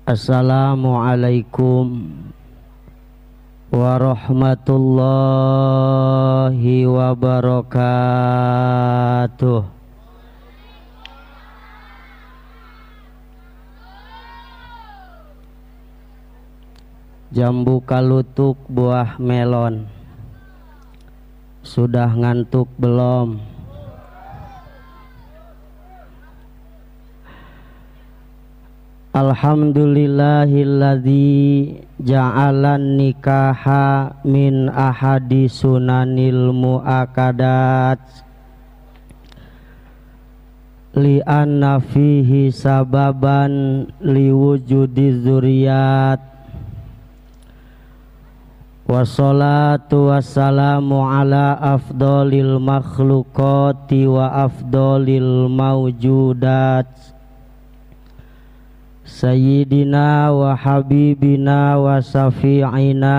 Assalamualaikum warahmatullahi wabarakatuh. Jambu kalutuk buah melon. Sudah ngantuk belum? Alhamdulillahilladzi ja'alan nikaha min ahadi sunanil muakadat li'anna fihi sababan liwujudi dzurriyyat. Wassalatu wassalamu ala afdolil makhluqati wa afdolil mawjudat sayyidina wa habibina wa syafi'ina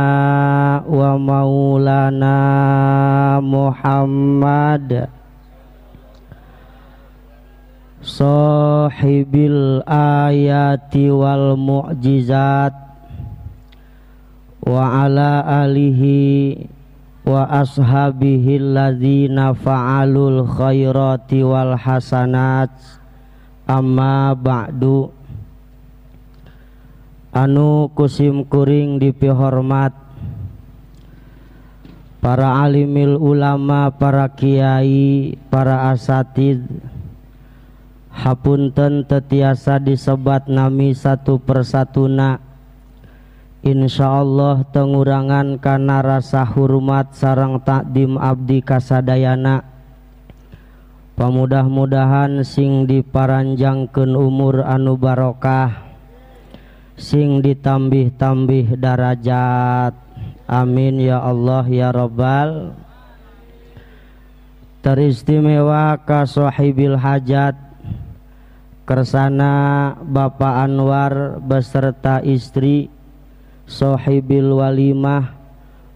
wa maulana Muhammad sahibil ayati wal mu'jizat wa ala alihi wa ashabihi alladzina fa'alul khairati wal hasanat. Amma ba'du. Anu kusim kuring dipihormat para alimil ulama, para kiai, para asatid, hapunten tetiasa disebat nami satu persatuna. Insyaallah tengurangan kana rasa hormat sareng takdim abdi kasadayana. Pamudah-mudahan sing diparanjangkeun umur anu barokah, sing ditambih-tambih darajat. Amin ya Allah ya Rabbal. Teristimewa ka sahibil hajat kersana Bapak Anwar beserta istri sahibil walimah.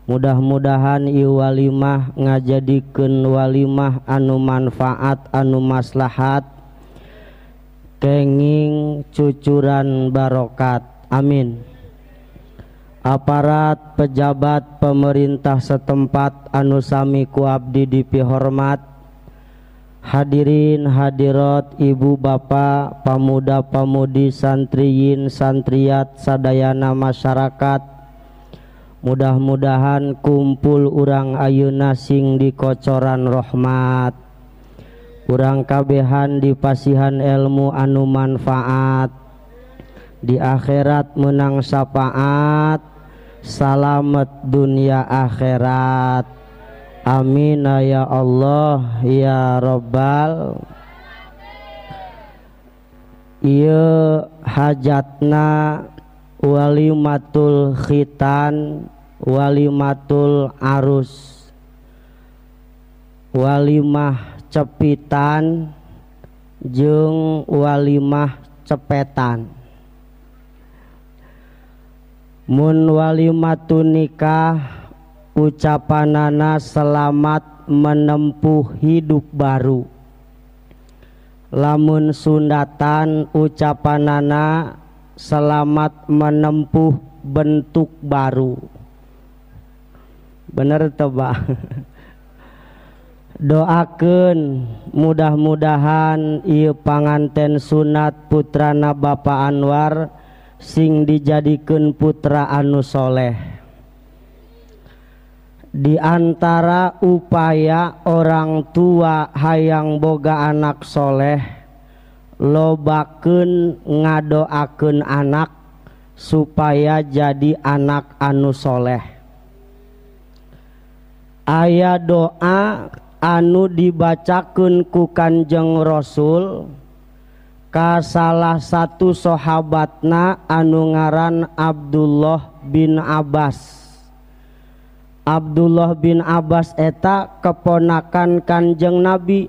Mudah-mudahan ieu walimah ngajadikeun walimah anu manfaat, anu maslahat, kenging cucuran barokat. Amin. Aparat pejabat pemerintah setempat anu sami ku abdi dipihormat, hadirin hadirat, ibu bapak, pamuda pamudi, santriyin santriat, sadayana masyarakat, mudah-mudahan kumpul urang ayeuna sing dikocoran rahmat, urang kabehan dipasihan ilmu anu manfaat, di akhirat menang syafaat, salamet dunia akhirat. Amin ya Allah ya Rabbal. Ieu hajatna walimatul khitan, walimatul arus, walimah cepitan jeung walimah cepetan. Mun walimatun nikah ucapanana selamat menempuh hidup baru. Lamun sundatan ucapanana selamat menempuh bentuk baru. Bener teu, Pak? Doakeun mudah-mudahan ieu panganten sunat putrana Bapak Anwar sing dijadikeun putra anu soleh. Di antara upaya orang tua hayang boga anak soleh, lobakeun ngadoakeun anak supaya jadi anak anu soleh. Aya doa anu dibacakeun ku Kanjeng Rasul ka salah satu sahabatna anu ngaran Abdullah bin Abbas. Abdullah bin Abbas eta keponakan Kanjeng Nabi,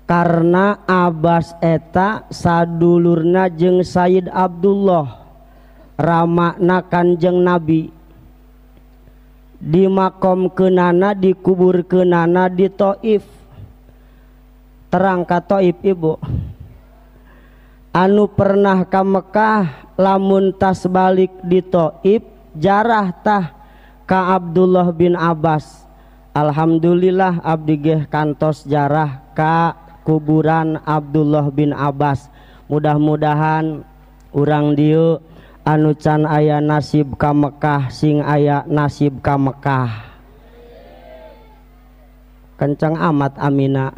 karena Abbas eta sadulurna jeung Sayyid Abdullah, ramakna Kanjeng Nabi. Di makom keunana, dikubur keunana di Taif. Terang ka Taif ibu. Anu pernah ka Mekah lamun tas balik di Taif jarah tah ka Abdullah bin Abbas. Alhamdulillah abdi geh kantos jarah ka kuburan Abdullah bin Abbas. Mudah-mudahan urang dieu anu can aya nasib ka Mekah sing aya nasib ka Mekah. Kenceng amat amina.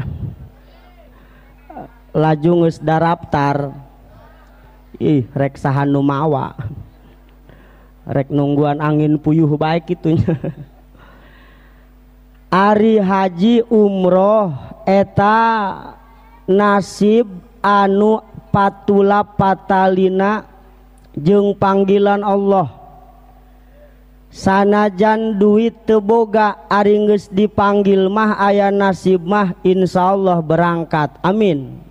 Laju geus daraptar. Ih rek saha nu mawa. Rek nungguan angin puyuh bae kitunya. Ari haji umroh eta nasib anu patula patalina jeung panggilan Allah. Sanajan duit teu boga ari geus dipanggil mah aya nasib mah insyaallah berangkat. Amin.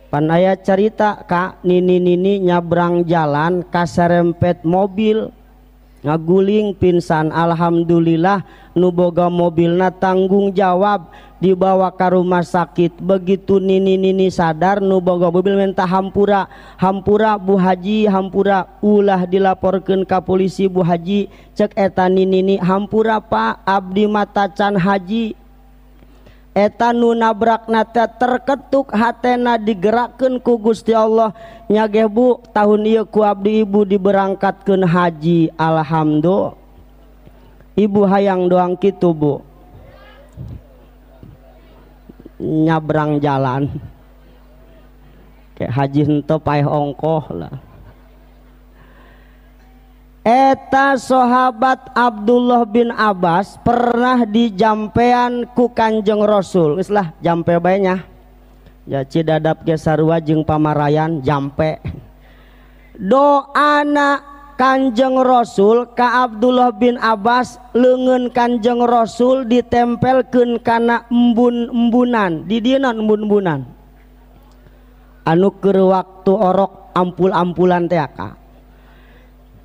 Pan aya cerita ka nini-nini nyabrang jalan kaserempet mobil ngaguling pingsan. Alhamdulillah nu boga mobilna tanggung jawab dibawa ke rumah sakit. Begitu nini-nini sadar nu boga mobil minta hampura, hampura Bu Haji, hampura, ulah dilaporkeun ka polisi Bu Haji. Cek eta nini-nini, hampura Pak, abdi mata can haji. Eta nu nabrakna teh terketuk hatena digerakkeun ku Gusti Allah. Nyageh Bu, tahun ieu ku abdi ibu diberangkatkeun haji. Alhamdulillah. Ibu hayang doang kitu Bu. Nyabrang jalan kayak haji henteu paeh ongkoh lah. Eta sahabat Abdullah bin Abbas pernah dijampean ku Kanjeng Rasul. Geus lah jampe bae nya. Ya Cidadap ge sarua jeung Pamarayan jampe. Doana Kanjeng Rasul ka Abdullah bin Abbas, leungeun Kanjeng Rasul ditempelkeun kana embun-embunan. Di dieu naon embun-embunan? Anu keur waktu orok ampul-ampulan teh ka.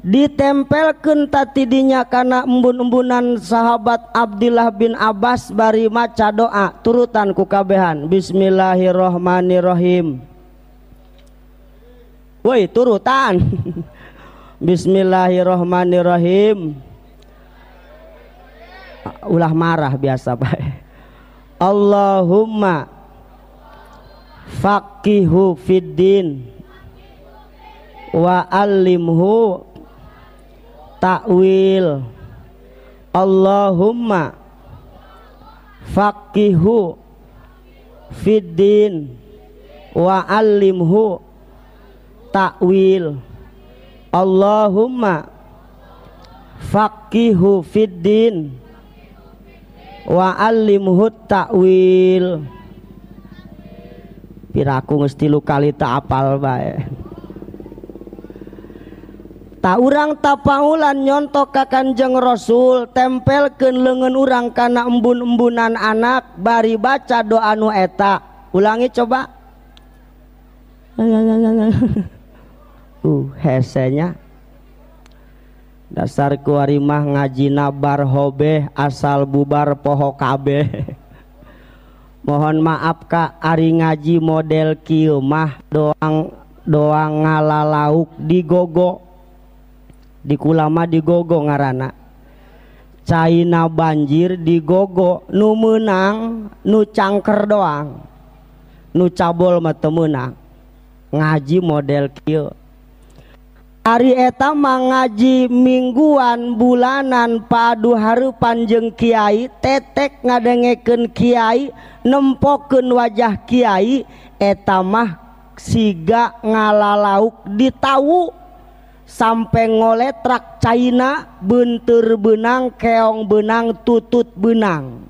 Ditempelkeun tatidinya kana embun-embunan sahabat Abdullah bin Abbas bari maca doa turutan ku kabehan. Bismillahirrahmanirrahim. Woi turutan. Bismillahirrahmanirrahim. Ulah marah biasa bae. Allahumma faqihu fiddin wa allimhu ta'wil. Allahumma faqihu fiddin wa allimhu ta'wil. Allahumma faqihu fiddin wa allimhu ta'wil. Piraku geus 3 kali tak apal bae. Tak urang tapaulan nyontok ka Kanjeng Rasul, tempelkeun leungeun urang kana embun-embunan anak bari baca doa nu eta. Ulangi coba. Hesenya. Dasar kuari mah ngajina bar hobeh asal bubar poho kabeh. Mohon maaf Kak, ari ngaji model kieu mah doang doang ngalalauk digogo. Di kulama digogo ngarana. Caina banjir digogo, nu meunang nu cangker doang, nu cabol mah teu meunang. Ngaji model kieu. Ari eta mah ngaji mingguan bulanan padu hareupan jeung kiai, tetek ngadengekeun kiai, nempokeun wajah kiai, eta mah siga ngalalauk ditawu sampai ngoletrak caina, bentur benang, keong benang, tutut benang.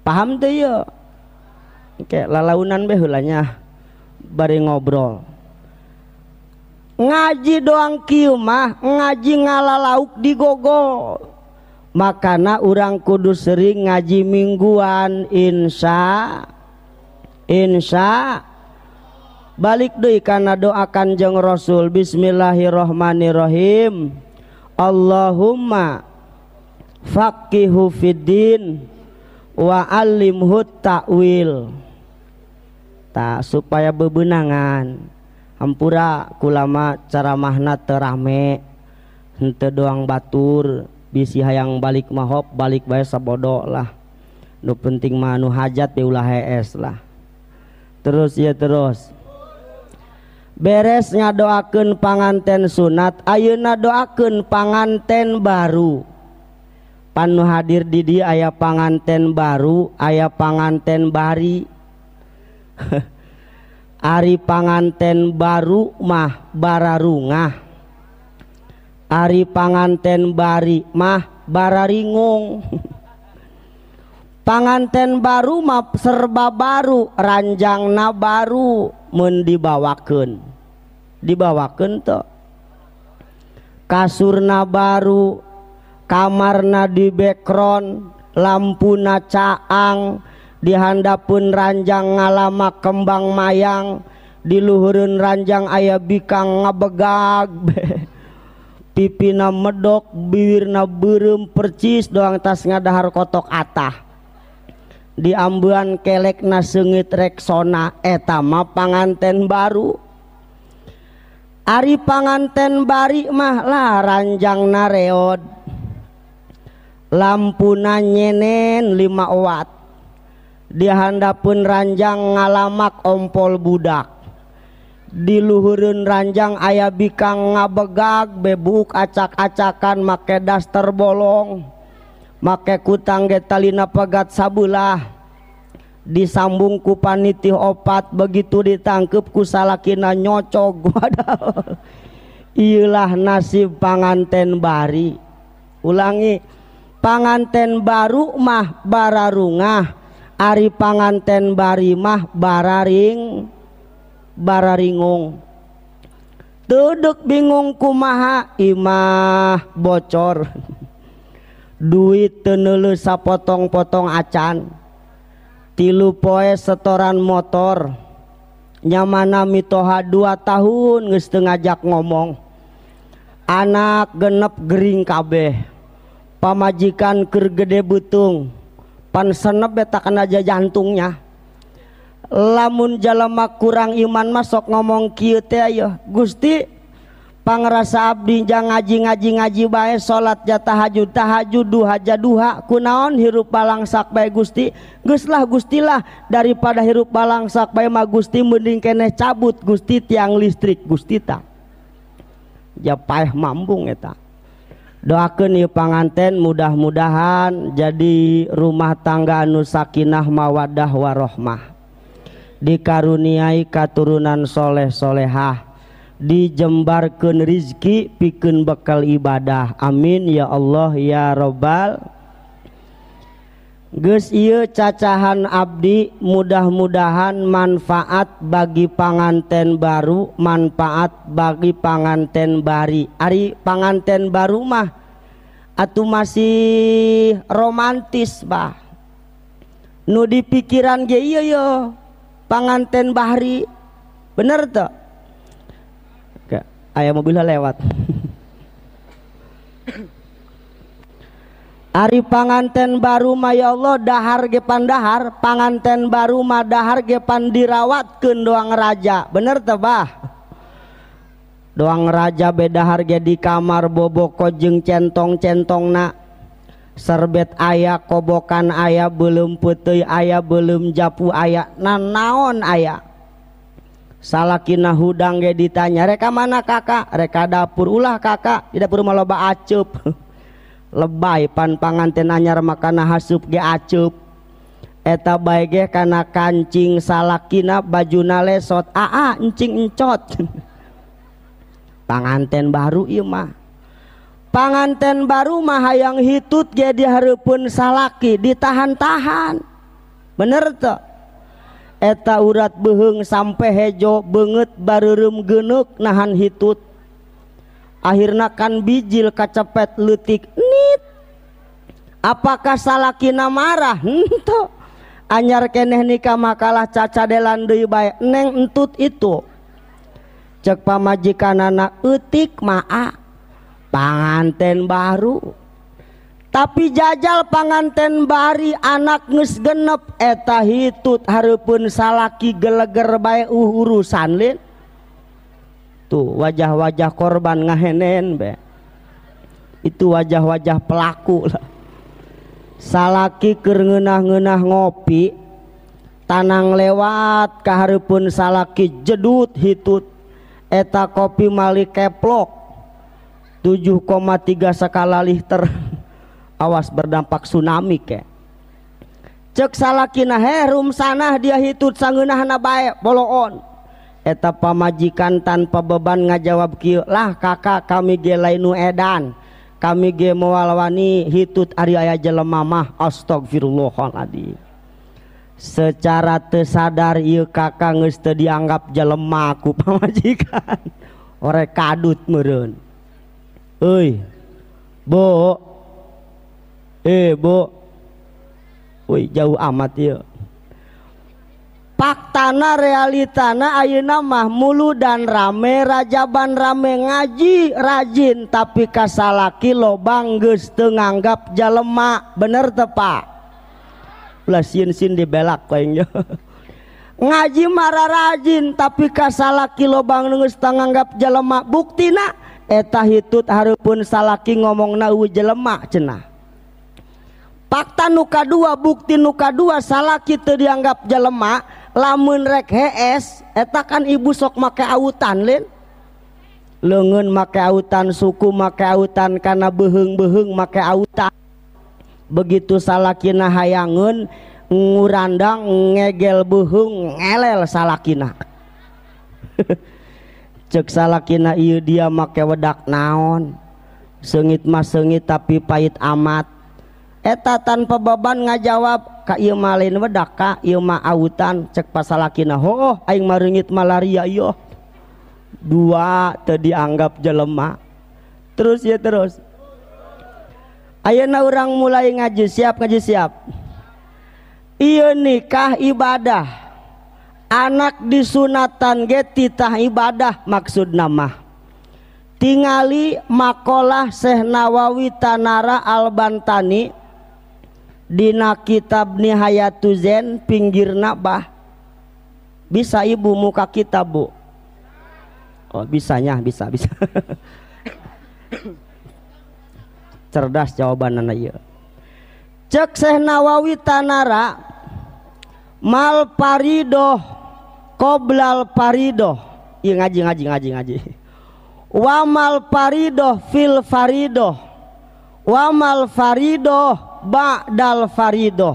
Paham tuh ya? Kayak lalaunan beh heulanya bari ngobrol. Ngaji doang kieu mah ngaji ngalalauk digogo. Makana urang kudu sering ngaji mingguan, insya balik deui kana doa Kanjeng Rasul. Bismillahirrahmanirrahim. Allahumma faqihu fiddin wa allimhu ta'wil. Ta supaya bebenangan. Hampura kulama ceramahna teu rame, henteu doang batur, bisi hayang balik mahop balik bae sabodo lah. Nu penting mah nu hajat be ulah hees lah. Terus ya terus. Beres ngadoakeun panganten sunat, ayeuna doakeun panganten baru. Pan nu hadir di dieu aya panganten baru, aya panganten bari. Ari panganten baru mah bararungah, ari panganten bari mah bararingung. Panganten baru mah serba baru, ranjangna baru mun dibawakeun. Dibawakeun teu? Kasurna baru, kamarna di background, lampuna caang, dihandapeun ranjang ngalamak kembang mayang, diluhureun ranjang aya bikang ngabegag. Pipina medok, biwirna beureum percis doang tas ngadahar kotok atah. Diambean kelekna seungit Rexona, eta mah panganten baru. Ari panganten bari mah lah ranjangna reod, lampuna nyenen 5 watt, dihandapeun ranjang ngalamak ompol budak, diluhureun ranjang aya bikang ngabegag bebuk acak-acakan make daster bolong, make kutang ge talina pegat sabelah, disambung ku panitih opat, begitu ditangkep ku salakina nyocog. Waduh, ieulah nasib panganten bari. Ulangi, panganten baru mah bararungah, ari panganten bari mah bararing bararingung. Tuduk bingung kumaha imah bocor, duit teu neuleuh sapotong-potong acan, 3 poe setoran motor, nyamana mitoha 2 tahun geus teu ngajak ngomong, anak genep gering kabeh, pamajikan keur gede beuteung, pan senep eta kana jantungnya. Lamun jalema kurang iman mah sok ngomong kieu teh aya, Gusti pangrasa abdi jang ngaji-ngaji ngaji bae, salat ja tahajud tahajud, duha ja duha, kunaon hirup balangsak bae Gusti, geus lah Gusti lah, daripada hirup balangsak bae mah Gusti mending keneh cabut Gusti tiang listrik Gusti ta. Ja paeh mambung eta. Doakeun ieu panganten mudah-mudahan jadi rumah tangga anu sakinah mawaddah warohmah, dikaruniai katurunan soleh solehah, dijembarkeun rizki pikeun bekal ibadah. Amin ya Allah ya robbal. Geus ieu cacahan abdi, mudah-mudahan manfaat bagi panganten baru, manfaat bagi panganten bari. Ari panganten baru mah atuh masih romantis bah, nu di pikiran ge ieu yo panganten bahri, bener teu? Aya mobilnya lewat. Ari panganten baru mah ya Allah dahar ge pandahar, panganten baru mah dahar ge pandirawatkeun doang raja, bener teu bah? Doang raja bedahar ge di kamar boboko jeung centong-centongna, serbet aya, kobokan aya, beuleum peuteuy aya, beuleum japu aya, nanaon aya. Salakina hudang ge ditanya, reka mana kakak? Reka dapur, ulah kakak, di dapur mah loba aceup. Lebay pan panganten anyar makana hasup ge aceup. Eta bae ge kana kancing salakina bajuna lesot, aa encing encot. Panganten baru ieu mah. Panganten baru mah hayang hitut ge dihareupeun salaki ditahan-tahan. Bener teu? Eta urat beuheung sampai hejo beungeut bareureum geuneuk nahan hitut. Akhirna kan bijil kacepet leutik nit. Apakah salakina marah? Henteu. Anyar keneh nikah makalah cacadelan deui bae neng entut itu. Cek pamajikanana eutik maa. Panganten baru. Tapi jajal panganten bari anak geus genep eta hitut hareupeun salaki geleger bae urusan lin. Tuh wajah-wajah korban ngahenen be. Itu wajah-wajah pelaku lah. Salaki keur ngeunah-ngeunah ngopi, tanang lewat ka hareupeun salaki jedut hitut. Eta kopi mali keplok 7,3 skala Richter. Awas berdampak tsunami ke. Cek salakina herum sanah dia hitut sangeunahna bae boloon. Eta pamajikan tanpa beban ngajawab kieu, lah kakak kami ge lain nu edan. Kami ge moal wani hitut ari aya jelema mah, astagfirullahaladzim. Secara teu sadar ieu kakak geus teu dianggap jelema ku pamajikan. Orek kadut meureun. Euy. Bu. Bu. Woi, jauh amat ieu. Faktana realitana ayeuna mah muludan rame, rajaban rame, ngaji rajin tapi kasalaki lobang geus teu nganggap jelema. Bener teu Pak? Ulah sieun-sieun dibelak ku aing. Ngaji mara rajin tapi kasalaki lobang geus teu nganggap jelema. Buktina eta hitut hareupeun salaki ngomongna eueuh jelema cenah. Fakta nu kadua, bukti nu kadua salaki teu dianggap jelema. Lamun rek hees eta kan ibu sok make autan lin. Leungeun make autan, suku make autan, kana beuheung-beuheung make autan. Begitu salakina hayangeun ngurandang ngegel beuheung ngelel salakina. Cek salakina ieu dia make wedak naon, seungit mah seungit tapi pahit amat. Eta tanpa beban ngajawab ka ieu mah lain wedak ka ieu mah autan. Cek pasalakina hooh aing mah reungit malaria ieu. Dua teu dianggap jelema. Terus ya terus. Ayeuna urang mulai ngaji, siap ngaji siap. Ieu nikah ibadah. Anak disunatan ge titah ibadah maksudna mah. Tingali makalah Syekh Nawawi Tanara Al-Bantani dina kitab Nihayatu Zen pinggirna bah. Bisa ibu muka kitab bu? Oh bisanya, bisa bisa. Cerdas jawabanana ieu. Cek Syekh Nawawi Tanara mal paridoh qoblal paridoh. Ieu ngaji ngaji ngaji ngaji. Wamal paridoh fil faridoh, wamal faridoh ba'dal faridoh.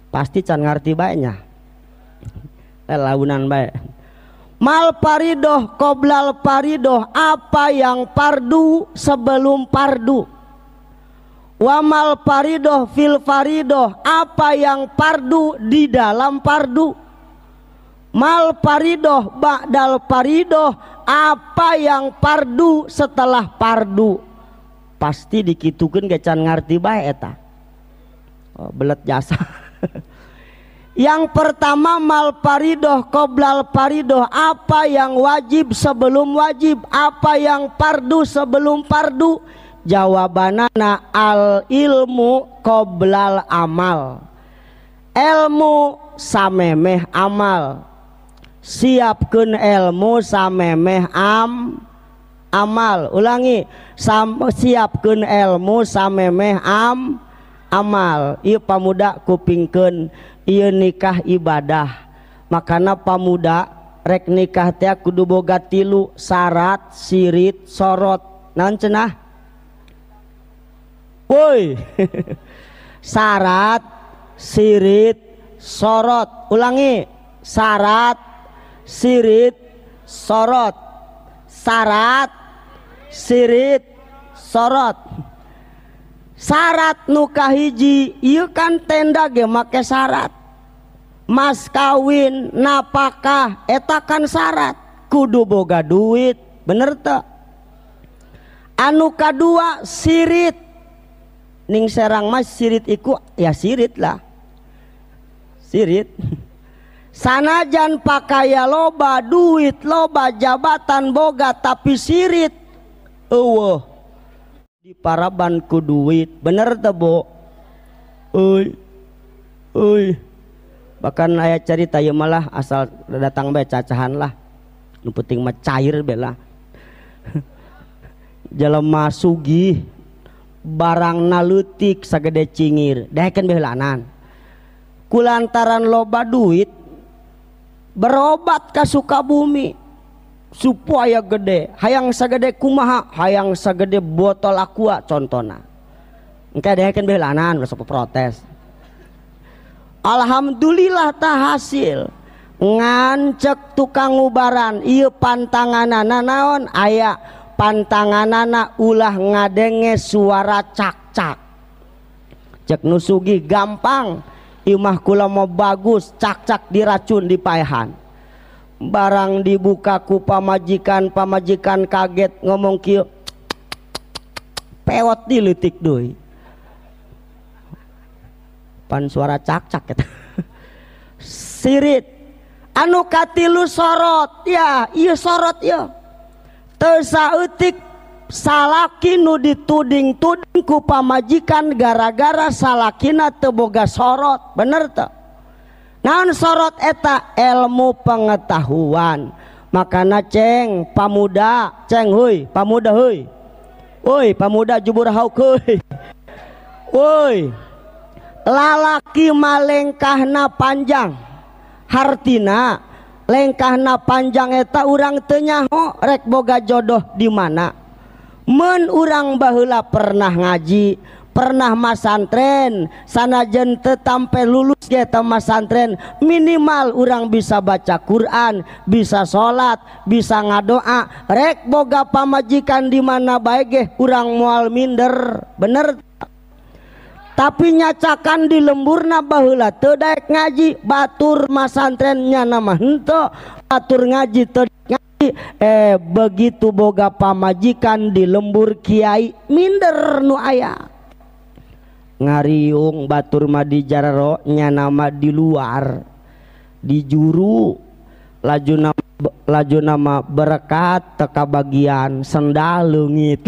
Pasti can ngarti bae nya. Launan bae. Mal paridoh qoblal paridoh, apa yang pardu sebelum pardu. Wamal paridoh fil faridoh, apa yang pardu di dalam pardu. Mal paridoh ba'dal paridoh, apa yang pardu setelah pardu. Pasti dikitukeun ge can ngarti bae eta. Oh, belet jasa. Yang pertama mal paridoh qoblal paridoh, apa yang wajib sebelum wajib, apa yang pardu sebelum pardu. Jawabanana al ilmu qoblal amal. Ilmu samemeh amal. Siapkeun ilmu samemeh amal. Ulangi, siapkeun ilmu samemeh amal. Ieu pamuda kupingkeun, ieu nikah ibadah. Makana pamuda rek nikah teh kudu boga tilu syarat, sirit, sorot. Naon cenah? Woi. Syarat, sirit, sorot. Ulangi, syarat, sirit, sorot. Syarat, sirit, sorot. Syarat nu kahiji ieu kan tenda ge make syarat. Mas kawin, napakah, eta kan syarat. Kudu boga duit, bener teu? Anu kadua sirit. Ning serang mas sirit iku ya sirit lah. Sirit. Sanajan pakaya loba, duit loba, jabatan boga, tapi sirit eueuh. Diparaban ku duit, bener teu Bu? Euy. Euy. Bahkan aya carita ieu malah asal datang bae cacahan lah. Nu penting mah cair bae lah. Jelema sugih barangna leutik sagede cingir, daekeun baheulanan. Kulantaran loba duit berobat ka Sukabumi supaya gede, hayang sagede kumaha, hayang sagede botol aqua contona. Engke daekeun baheulanan sok protes. Alhamdulillah tah hasil. Ngan cek tukang ngubaran ieu pantanganana naon aya pantanganana ulah ngadenge suara cak-cak. Cek nu sugih gampang, imah kula mau bagus, cak-cak diracun di paehan. Barang dibuka ku pamajikan, pamajikan kaget ngomong kieu, pewot di leutik deui. Pan suara cak-cak eta. Sirit anu katilu sorot, ya ieu sorot ieu. Teu saeutik salaki nu dituding-tuding ku pamajikan gara-gara salakina teu boga sorot, bener teu? Naon sorot eta? Ilmu pengetahuan. Makana ceng pamuda, ceng heuy, pamuda heuy. Woi, pamuda jubur hauk heuy. Woi. Lalaki malengkahna panjang. Hartina lengkahna panjang eta urang teu nyaho rek boga jodoh di mana. Mun urang baheula pernah ngaji, pernah masantren, sanajan teu tampe lulus ge eta masantren, minimal urang bisa baca Quran, bisa salat, bisa ngadoa, rek boga pamajikan di mana bae ge urang moal minder, bener? Tapi nyacakan di lemburna baheula teu daek ngaji, batur masantren nya mah henteu, batur ngaji teu ngaji, begitu boga pamajikan di lembur kiai minder nu aya. Ngariung batur mah di jarero nya nama di luar, di juru, laju nama berkat teka bagian sendal leungit.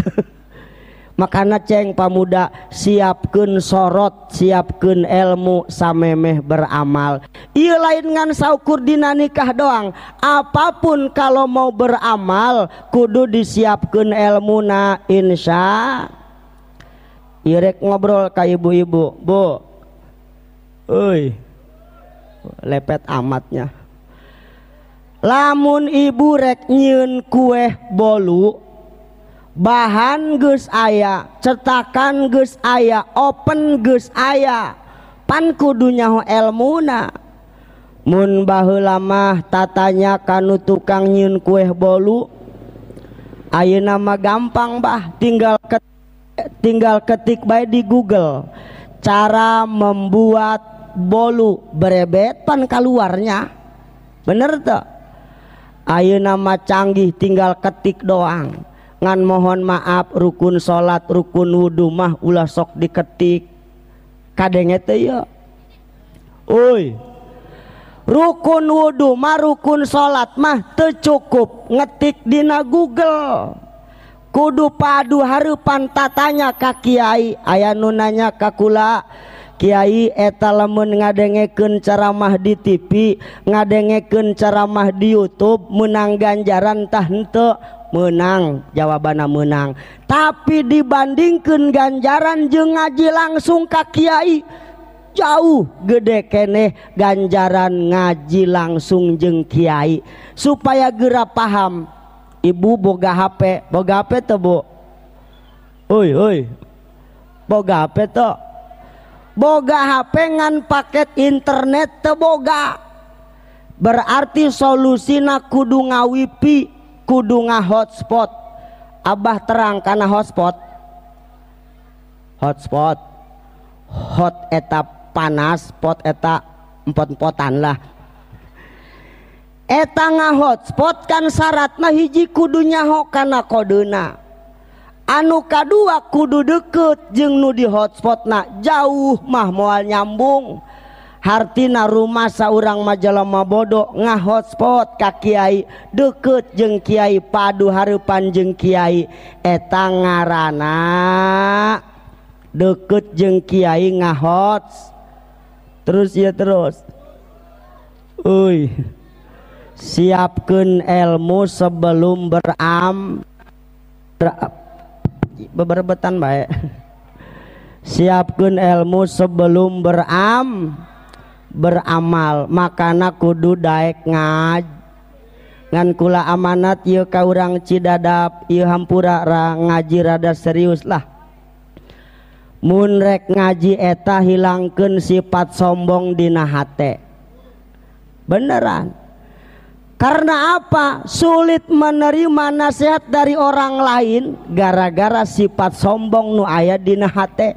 Makana ceng pamuda siapkeun sorot, siapkeun ilmu samemeh beramal. Ieu lain ngan saukur dina nikah doang. Apapun kalau mau beramal kudu disiapkeun ilmuna insya. Ieu rek ngobrol ka ibu-ibu, Bu. Euy. Lepet amatnya. Lamun ibu rek nyieun kueh bolu, bahan geus aya, cetakan geus aya, open geus aya, pan kudu nyaho elmuna. Mun baheula mah tatanya kanu tukang nyieun kueh bolu, ayeuna mah gampang bah, tinggal ketik bae di Google cara membuat bolu berebet pan kaluarnya, bener teu? Ayeuna mah canggih tinggal ketik doang. Ngan mohon maaf rukun salat, rukun wudu mah ulah sok diketik. Kadenge teh ieu. Oi. Rukun wudu mah rukun salat mah teu cukup ngetik dina Google. Kudu padu hareupan tatanya ka kiai. Aya nu nanya ka kula, kiai eta lamun ngadengekeun ceramah di TV, ngadengekeun ceramah di YouTube menang ganjaran tah henteu? Menang, jawabanna menang. Tapi dibandingkeun ganjaran jeung ngaji langsung ka kiai, jauh gede keneh ganjaran ngaji langsung jeung kiai. Supaya geura paham, ibu boga HP, boga HP teu Bu? Oi oi. Boga HP teu? Boga HP ngan paket internet teu boga. Berarti solusina kudu ngawifi, kudu nga-hotspot. Abah terang karena hotspot. Hotspot. Hot eta panas, pot eta empot-empotan lah. Eta nga-hotspot kan syaratna hiji kudu nyaho kana kodena. Anu kadua kudu deket jeung nu di hotspotna, jauh mah moal nyambung. Hartina rumasa urang mah jalma bodoh ngahotspot ka kiai deket jeung kiai padu hareupan jeung kiai eta ngaranna deket jeung kiai ngahots terus ya terus. Uy, siapkeun ilmu sebelum beberebetan bae. Siapkeun ilmu sebelum beramal, makana kudu daek ngaj. Ngan kula amanat ieu ka urang Cidadap, ieu hampura ra ngaji rada serius lah. Mun rek ngaji eta hilangkeun sifat sombong dina hate. Beneran. Karena apa? Sulit menerima nasihat dari orang lain gara-gara sifat sombong nu aya dina hate.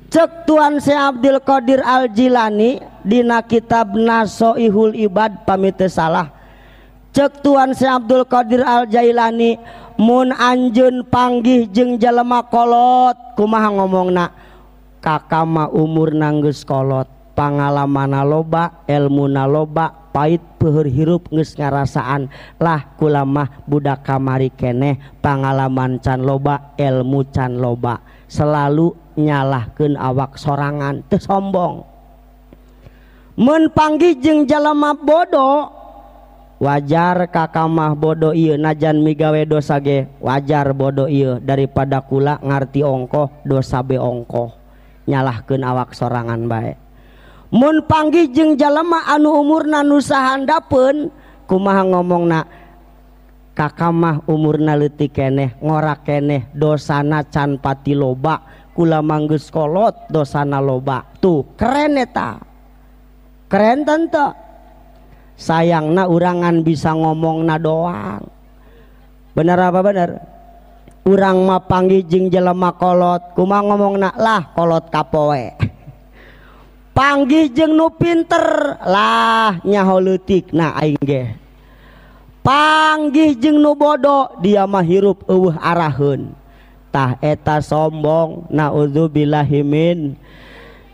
Cek Tuan Syekh Abdul Qadir Al Jilani dina kitab Nasoihul Ibad pamit salah. Cek Tuan Syekh Abdul Qadir Al Jailani mun anjeun panggih jeung jelema kolot kumaha ngomongna? Kakak mah umurna geus kolot, pangalamanna loba, elmuna loba, pait peuheur hirup geus ngarasaan. Lah kula mah budak kamari keneh, pangalaman can loba, ilmu can loba, selalu nyalahkeun awak sorangan, teu sombong. Mun panggih jeung jelema bodoh wajar kakak mah bodoh ieu najan migawe dosa ge wajar bodoh ieu daripada kula ngarti ongkoh dosa be ongkoh, nyalahkeun awak sorangan bae. Mun panggih jeung jelema anu umurna nu sahandapeun kumaha ngomongna? Kakak mah umurna leutik keneh, ngora keneh, dosana can pati loba, kula mah geus kolot dosana loba. Tuh keren eta, keren tante. Sayangna urangan bisa ngomongna doang. Bener apa bener? Urang mah panggih jeung jelema kolot kumaha ngomongna? Lah kolot kapoe. Panggih jeung nu pinter lah nyaho leutik na aing ge. Panggih jeung nu bodoh dia mah hirup eueuh araheun. Tah eta sombong, naudzubillahi min.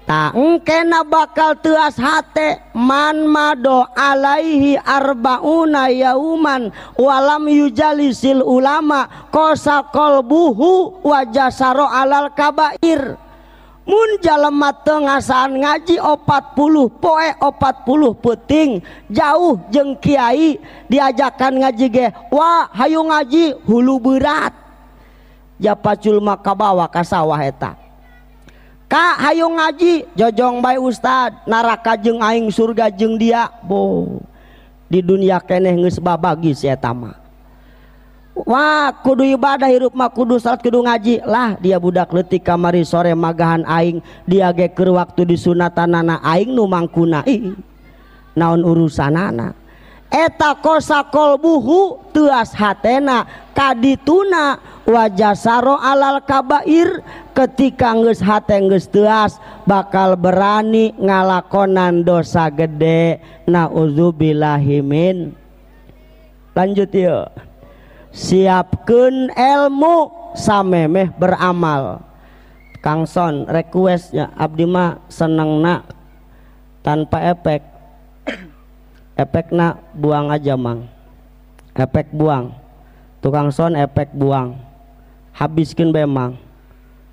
Tah engkena bakal teuas hate man mado alaihi arbauna yauman walam yujalisil ulama kosa qalbuhu wa jasaro alal kabair. Mun jalema teu ngasaan ngaji 40 poe 40 peuting jauh jeung kiai diajakan ngaji ge wah hayu ngaji hulu berat japacul mah kabawa ka sawah eta. Ka hayu ngaji jojong bae ustad neraka jeung aing surga jeung dia bo di dunia keneh geus babagi si eta mah. Wah kudu ibadah hirup mah kudu salat kudu ngaji lah dia budak leutik kamari sore magahan aing dia ge keur waktu disunatanana aing nu mangkuna ih naon urusanana eta kosa qalbuhu teuas hatena kadituna wajasaro alal kabair. Ketika geus hate geus teuas bakal berani ngalakonan dosa gede, naudzubillahi min. Lanjut yuk. Siapkeun ilmu samemeh beramal. Kang Son requestnya abdi mah senengna tanpa efek. Efekna buang aja mang. Efek buang. Tukang son efek buang. Habiskeun bae mang.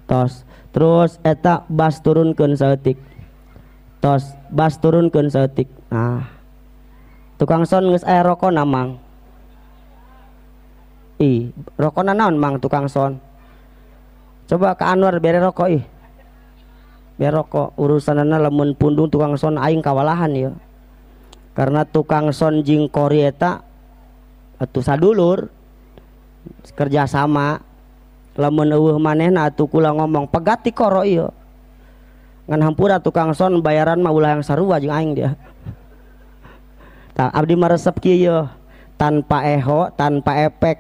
Tos. Terus eta bas turunkeun saeutik. Tos bas turunkeun saeutik. Nah. Tukang son geus aya rokona mang. Ih, rokona naon mang tukang son? Coba ke Anwar bere rokok ih. Bere rokok urusanana lamun pundung tukang son aing kawalahan ya. Karena tukang son jeung kori eta atuh sadulur kerja sama. Lamun eueuh manehna atuh kula ngomong pegat ti koro ieu. Ngan hampura tukang son bayaran mah ulah yang sarua jeung aing dia. Tah abdi mah resep kieu ye, tanpa eho, tanpa efek.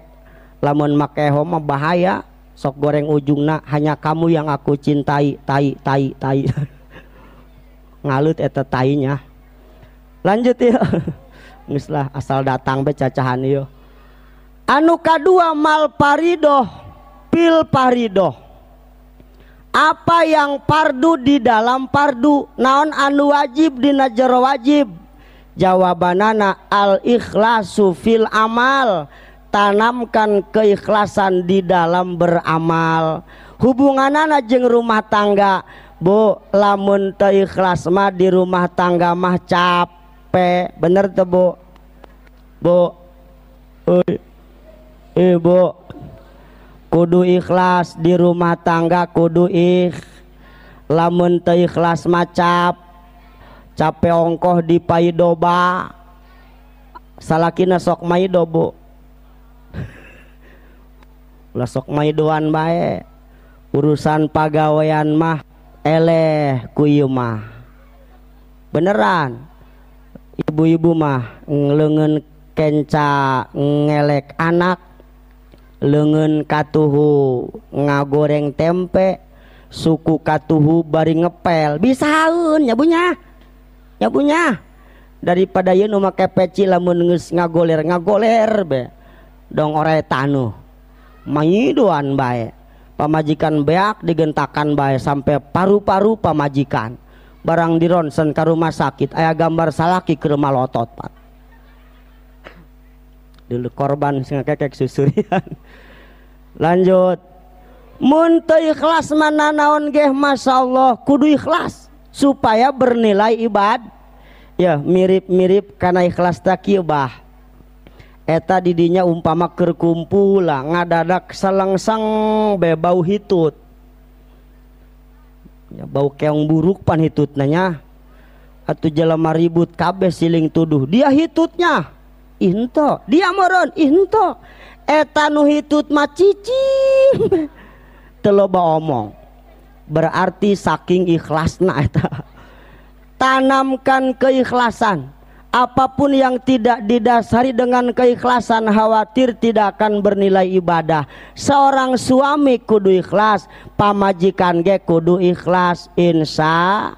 Lamun make eho mah bahaya, sok goreng ujungna hanya kamu yang aku cintai, tai tai tai. Ngalut eta tainya. Lanjut ya. Geus lah asal datang be cacahan ieu. Anu kadua mal paridoh pil paridoh. Apa yang pardu di dalam pardu, naon anu wajib dina jero wajib? Jawabanana al ikhlasu fil amal. Tanamkan keikhlasan di dalam beramal. Hubunganana jeung rumah tangga, Bu, lamun teu ikhlas mah di rumah tangga mah capek. Bener teu, Bu? Bu. Ibu, kudu ikhlas di rumah tangga, kudu lamun teu ikhlas mah capek ongkoh di paidoba. Salakina sok maido, Bu. Ulah sok maidoan bae. Urusan pagawean mah eleh ku ieu mah. Beneran. Ibu-ibu mah leungeun kenca ngelek anak, leungeun katuhu ngagoreng tempe, suku katuhu bari ngepel. Bisaeun nya bunya. Nya bunya. Daripada ieu nu make peci lamun geus ngagoler-ngagoler be. Dong ore tanuh. Mangidoan bae. Pamajikan beak digentakan bae sampai paru-paru pamajikan. Barang dironsen ka rumah sakit aya gambar salaki keur malotot, Pak. Dulu korban sing kekek susurian. Lanjut. Mun teu ikhlas mana naon geh, masyaallah, kudu ikhlas supaya bernilai ibad. Ya, mirip-mirip kana ikhlas ta kieu bah. Eta didinya umpama keur kumpul ngadadak selengseng be bau hitut. Ya, bau keong buruk pan hitutna nya. Atuh jelema ribut kabeh siling tuduh. Dia hitutnya. Ih henteu, dia meureun, ih henteu. Eta nu hitut mah cicing. Teu loba omong. Berarti saking ikhlasna eta. Tanamkan keikhlasan. Apapun yang tidak didasari dengan keikhlasan khawatir tidak akan bernilai ibadah. Seorang suami kudu ikhlas, pamajikan ge kudu ikhlas, insya.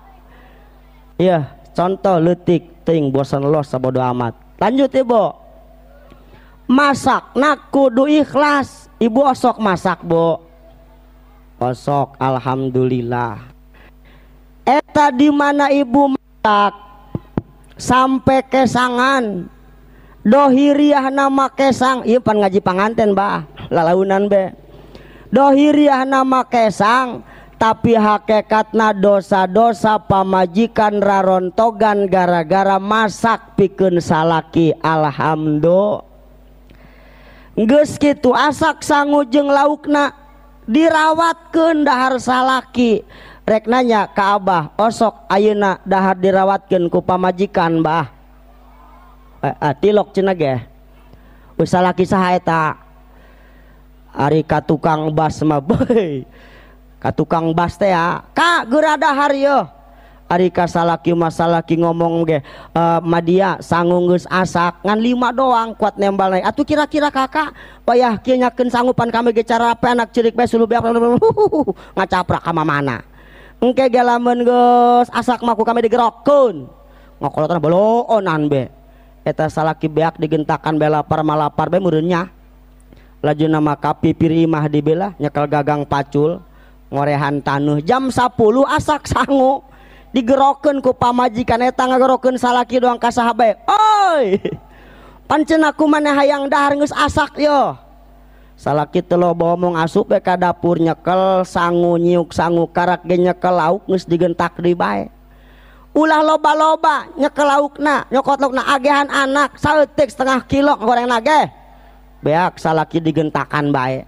Ya, contoh leutik teuing bosan los sabodo amat. Lanjut Ibu. Masak nak kudu ikhlas. Ibu osok masak, Bu. Osok, alhamdulillah. Eta di mana ibu masak sampai kesangan dohiriah nama kesang, ieu pan ngaji panganten bah lalaunan be. Dohiriah nama kesang tapi hakikatna dosa-dosa pamajikan rarontogan gara-gara masak pikeun salaki. Alhamdulillah. Geus kitu asak sangu jeung laukna dirawatkeun dahar salaki. Rek nanya ka abah, osok ayeuna dahar dirawatkeun ku pamajikan bah? Tilok cenah ge. Geus salaki saha eta? Ari ka tukang bas mah beuy. Ka tukang bas teh ya, ka geura dahar yeuh. Ari ka salaki mah salaki ngomong ge, madia sangu geus asak ngan 5 doang kuat nembal naik. Atuh kira-kira kakak wayah kieu nyakeun sangupan kami ge cara apa anak cilik bae suluh beak ngacaprak ka mamana. Engke ge lamun geus asak mah ku kami digerokeun. Ngokolotan boloonan be. Eta salaki beak digentakan be lapar malapar be meureun nya. Laju nama kapipir imah dibelah nyekel gagang pacul ngorehan tanuh jam 10 asak sangu digerokeun ku pamajikan eta ngagerokeun salaki doang ka saha bae. Oi! Pancen aku maneh hayang dahar geus asak yo. Salaki teu loba omong asup we ka dapur nyekel sangu nyiuk sangu karak ge nyekel lauk geus digentak deui bae. Ulah loba-loba nyekel laukna, nyokot laukna agehan anak saeutik setengah kilo gorengna ge. Beak salaki digentakan bae.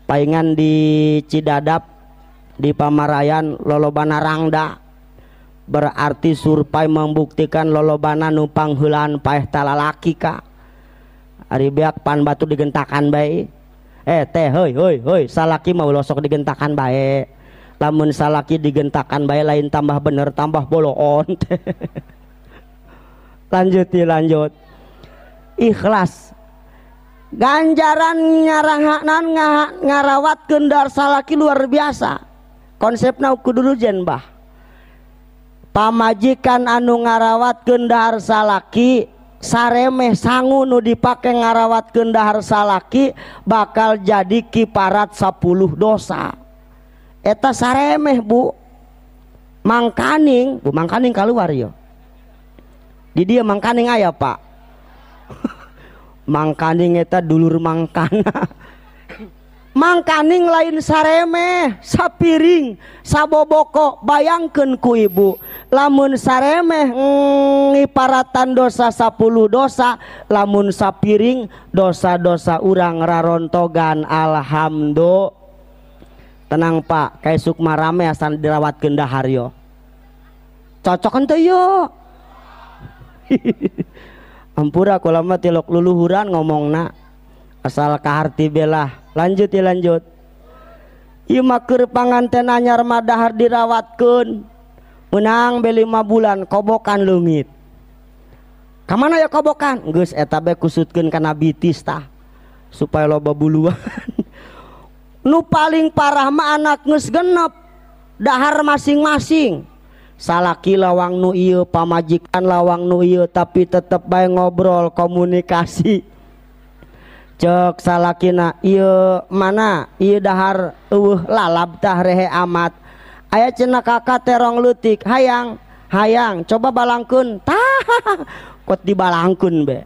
Paingan di Cidadap di Pamarayan lolobana rangda. Berarti survei membuktikan lolobana nu pangheulaan paeh talalaki ka. Ari beak pan batu digentakan bae. Teh heuy heuy heuy salaki mah ulah sok digentakan bae. Lamun salaki digentakan bae lain tambah bener tambah boloon. Lanjut lanjut. Ikhlas. Ganjaran nyaranghanan ngarawatkeun dar salaki luar biasa. Konsepna kudu jen bah. Pamajikan anu ngarawatkeun dahar salaki saremeh sangu nu dipake ngarawatkeun dahar salaki bakal jadi kiparat 10 dosa. Eta saremeh bu. Mangkaning, bu mangkaning keluar yo. Di dia mangkaning aya pak. Mangkaning eta dulur mangkana. Mangkaning lain saremeh, sapiring, saboboko, bayangkeun ku ibu. Lamun saremeh ngiparatan dosa 10 dosa, lamun sapiring dosa-dosa urang rarontogan alhamdulillah. Tenang pak, kayak sukma rame asal dirawatkeun dahar yo. Cocok henteu yo. Ampura kula mah tilok luluhuran ngomongna. Asal kaharti belah. Lanjut ya lanjut. Ieu mah keur panganten anyar mah dahar dirawatkeun. Menang be 5 bulan kobokan leungit. Ka mana ya kobokan? Geus eta be kusutkeun kana bitis tah supaya loba buluan. Nu paling parah mah anak geus genep dahar masing-masing. Salaki lawang nu ieu, pamajikan lawang nu ieu, tapi tetep bae ngobrol komunikasi. Cek salakina ieu mana ieu dahar eueuh lalab tah rehe amat. Aya cenah kakak terong leutik hayang hayang coba balangkeun tah kot dibalangkeun be.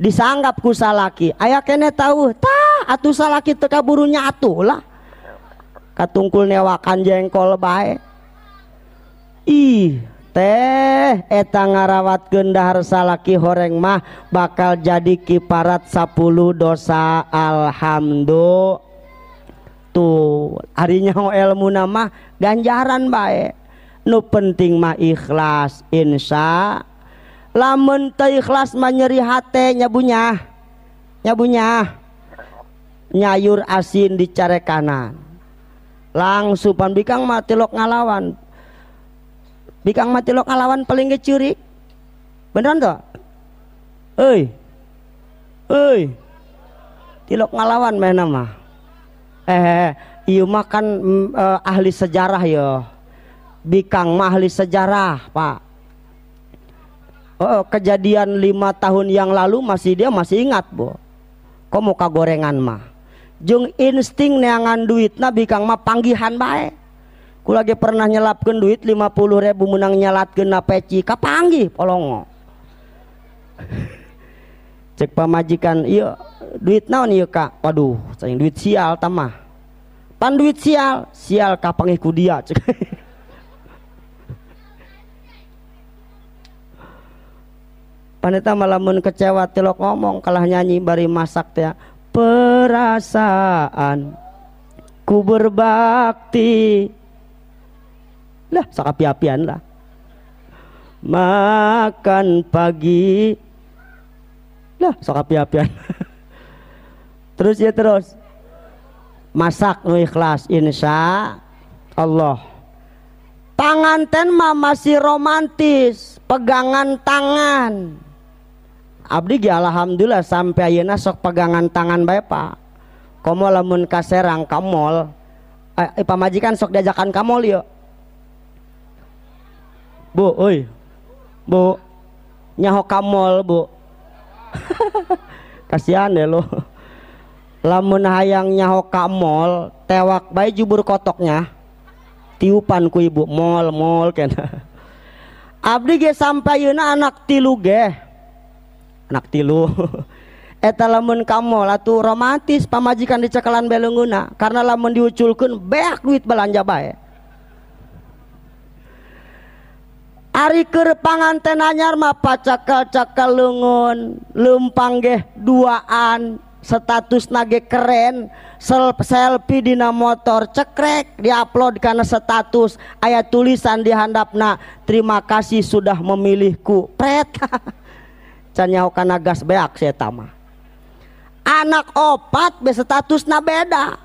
Disanggap ku salaki aya keneh tauh tah atuh salaki teu kaburu nyatu lah. Katungkul newakan jengkol bae. Ih teh eta ngarawatkeun dahar salaki horeng mah bakal jadi kiparat 10 dosa alhamdulillah. Tuh ari nyaho elmuna mah ganjaran bae. Nu penting mah ikhlas insya. Lamun teu ikhlas mah nyeri hate nyabunyah. Nyabunyah. Nyayur asin dicarekanan. Langsung pan bikang mah tilok ngalawan. Bikang mah tilok ngalawan paling ge ceurik. Beneran toh? Euy. Euy. Tilok ngalawan mehna mah. Ieu mah kan ahli sejarah yo. Bikang mah ahli sejarah, Pak. Oh, kejadian 5 tahun yang lalu masih dia masih ingat, Bu. Kok mau kagorengan mah. Jeung insting neangan duitna bikang mah panggihan bae. Ku lagi pernah nyelapkeun duit 50.000 menang nyalatkeun na peci kapanggih polongo. Cek pamajikan, ieu duit naon ieu Kak? Waduh, cing duit sial tamah. Pan duit sial, sial kapanggih ku dia cek. Paneta malamun kecewa tilok ngomong kalah nyanyi bari masak teh. Perasaan ku berbakti. Lah sakapi-apian lah. Makan pagi. Lah sakapi-apian. Terus ya terus. Masak nu ikhlas insya Allah. Panganten mah masih romantis, pegangan tangan. Abdi ge alhamdulillah sampai ayeuna sok pegangan tangan bae Pak. Komo lamun ka Serang ka mall, pamajikan sok diajakan ka mall yeuh. Bu, euy. Bu. Nyaho ka mall, Bu. Kasihan deh lo. Lamun hayang nyaho ka mall, tewak bae jubur kotoknya. Tiupan ku ibu mall mall kena. Abdi ge sampai ayeuna anak tilu ge. Anak tilu. Eta lamun ka mall atuh romantis pamajikan dicekalan beleungeuna karena lamun diuculkeun beak duit belanja bae. Ari keur panganten anyar mah pacakel-cakel leungeun, leumpang ge duaan, status nage keren, selfie dina motor cekrek diupload kana status, aya tulisan di handapna terima kasih sudah memilihku. Pret. Can nyaho kana gas beak si eta mah. Anak opat be statusna beda.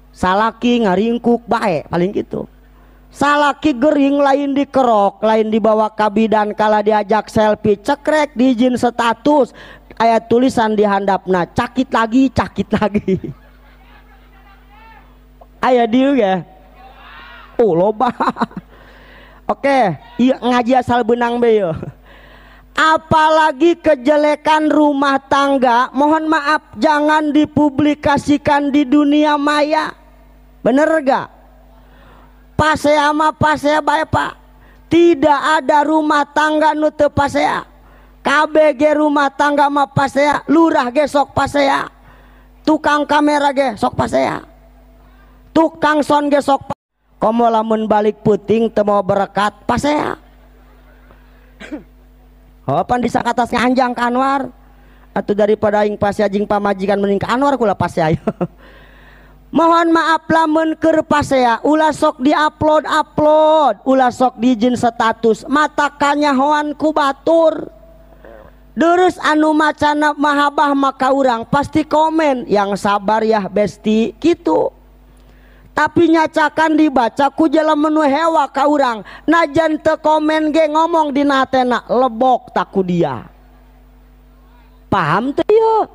Salaki ngaringkuk bae paling gitu. Salaki gering lain dikerok, lain dibawa ka bidan kala diajak selfie cekrek diizin status aya tulisan di handapna cakit lagi cakit lagi. Aya dieu ge. Oh loba. Oke, ieu ngaji asal benang be yeuh. Apalagi kejelekan rumah tangga, mohon maaf jangan dipublikasikan di dunia maya. Bener gak? Pasea mah pasea bae Pak. Tidak ada rumah tangga nu teu pasea. KBG rumah tangga mah pasea, lurah ge sok pasea. Tukang kamera ge sok pasea. Tukang son ge sok. Komo lamun balik puting teu mau berkat pasea. Oh pan disakatas nganjang ka Anwar. Atuh daripada aing pasea jeung pamajikan mending ka Anwar kula pasea. Mohon maaf lamun keur pasea ulah sok diupload upload, ulah sok dijieun status, mata kanyahoan ku batur. Terus anu macana mahabah maka urang pasti komen yang sabar ya besti gitu. Tapi nyacakan dibaca ku jelema nu hewa ka urang, najan teu komen ge ngomong dina hatena lebok taku dia. Paham teu ieu?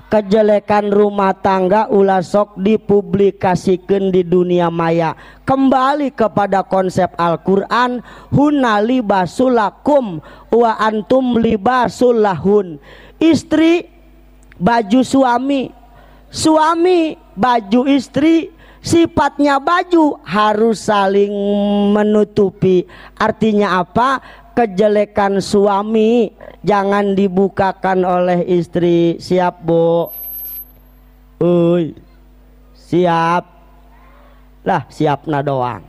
Kejelekan rumah tangga ulah sok dipublikasikeun di dunia maya. Kembali kepada konsep Al-Quran, hunna libasulakum wa antum libasulahun. Istri baju suami, suami baju istri, sifatnya baju harus saling menutupi. Artinya apa? Kejelekan suami jangan dibukakan oleh istri. Siap Bu? Uy, siap lah, siapna doang.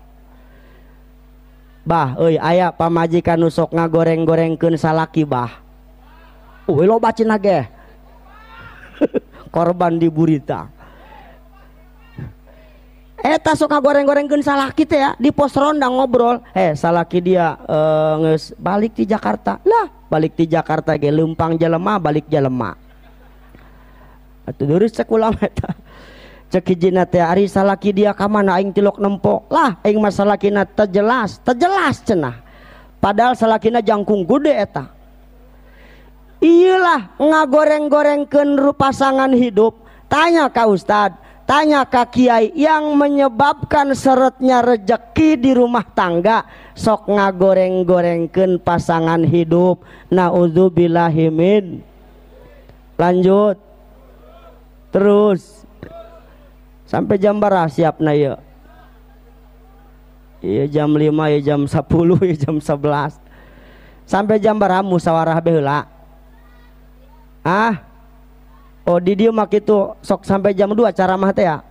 Bah euy, aya pamajikan nu sok ngagoreng-gorengkeun salaki bah. Uy, loba cenah ge. Korban di burita. Eta sok ngagoreng-gorengkeun salaki teh ya, di pos ronda ngobrol. Salaki dia geus balik di Jakarta. Lah, balik di Jakarta ge leumpang jelema balik jelema. Atuh deurus cek ulama eta. Cek hijina teh ari salaki dia ka mana aing tilok nempo. Lah, aing mah salakina teu jelas, teu jelas cenah. Padahal salakina jangkung gede eta. Iyalah ngagoreng-gorengkeun pasangan hidup. Tanya ka ustad, tanya ka kiai, yang menyebabkan seretnya rejeki di rumah tangga sok ngagoreng-gorengkeun pasangan hidup. Naudzubillahimin. Lanjut terus sampai jam berapa siapna ieu? Iya jam 5, ya jam 10, ya jam 11. Sampai jam berapa musyawarah baheula? Ah? Oh di dieu mah kitu sok sampai jam 2 ceramah teh ya.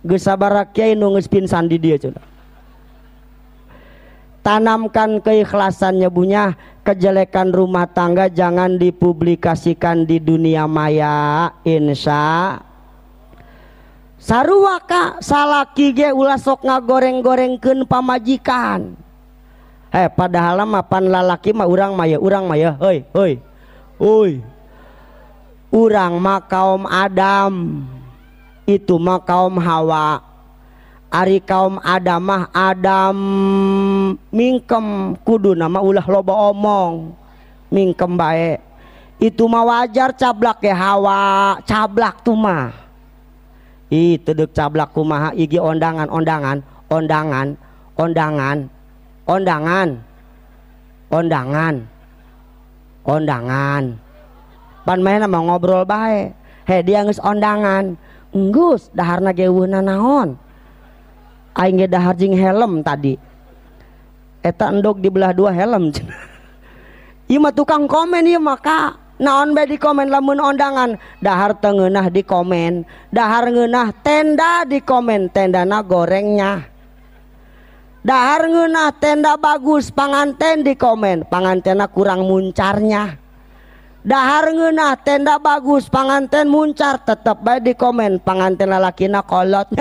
Geus sabaraha kiai nu geus pingsan di dieu cenah. Tanamkan keikhlasannya bunya, kejelekan rumah tangga jangan dipublikasikan di dunia maya, insya. Sarua ka salaki ge ulah sok ngagoreng-gorengkeun pamajikan. Padahal mah pan lalaki mah urang mah ya, urang mah ya, heuy heuy. Uy. Urang mah kaum Adam, itu mah kaum Hawa. Ari kaum Adam mah Adam mingkem, kudu nama ulah loba omong, mingkem bae. Itu mah wajar cablak ya Hawa, cablak tuh mah. Ih, teu cablak kumaha igi ondangan, ondangan, ondangan, ondangan, ondangan, ondangan, ondangan. Pan maena mah ngobrol bae. He dia geus ondangan. Enggeus daharna ge eueuh nanaon. Aing ge dahar jeung helm tadi. Eta endog di belah dua helm. Ieu mah tukang komen ieu mah ka. Naon bae di komen lamun ondangan, dahar teu ngeunah di komen, dahar ngeunah tenda di komen, tendana gorengnya. Dahar ngeunah tenda bagus, panganten di komen, pangantena kurang muncarnya. Dahar ngeunah tenda bagus, panganten muncar, tetep bae di komen, panganten lalakina kolot.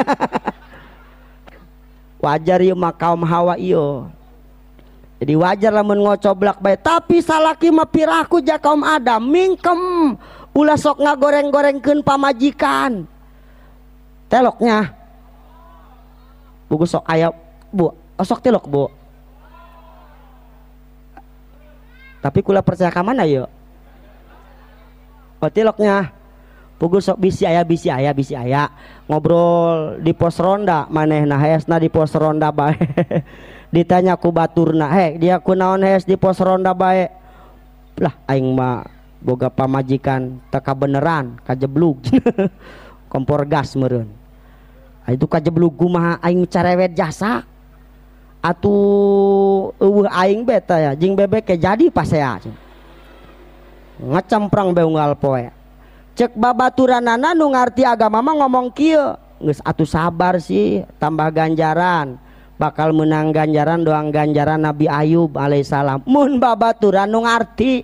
Wajar ieu mah kaum Hawa ieu. Jadi wajar lamun ngocoblak bae, tapi salaki mah piraku ja kaum Adam, mingkem ulah sok ngagoreng-gorengkeun pamajikan. Teloknya. Buku sok aya Bu, sok telok Bu. Tapi kula percaya ka mana yeuh? Oh, tiloknya. Pugu sok bisi aya, bisi aya, bisi aya. Ngobrol di pos ronda manehna hesna di pos ronda bae. Ditanya ku baturna, "He, dia kunaon hes di pos ronda bae?" Lah aing mah boga pamajikan teu kabeneran, kajeblug. Kompor gas meureun. Itu kajeblug kumaha aing carewet jasa. Atuh eueuh aing beta ya jeung bebek ke jadi pasea. Ngacamprang be unggal poe. Cek babaturanana nu ngarti agama mah ngomong kieu, geus atuh sabar sih tambah ganjaran. Bakal menang ganjaran doang ganjaran Nabi Ayub alaihissalam. Mun babaturan nu ngarti.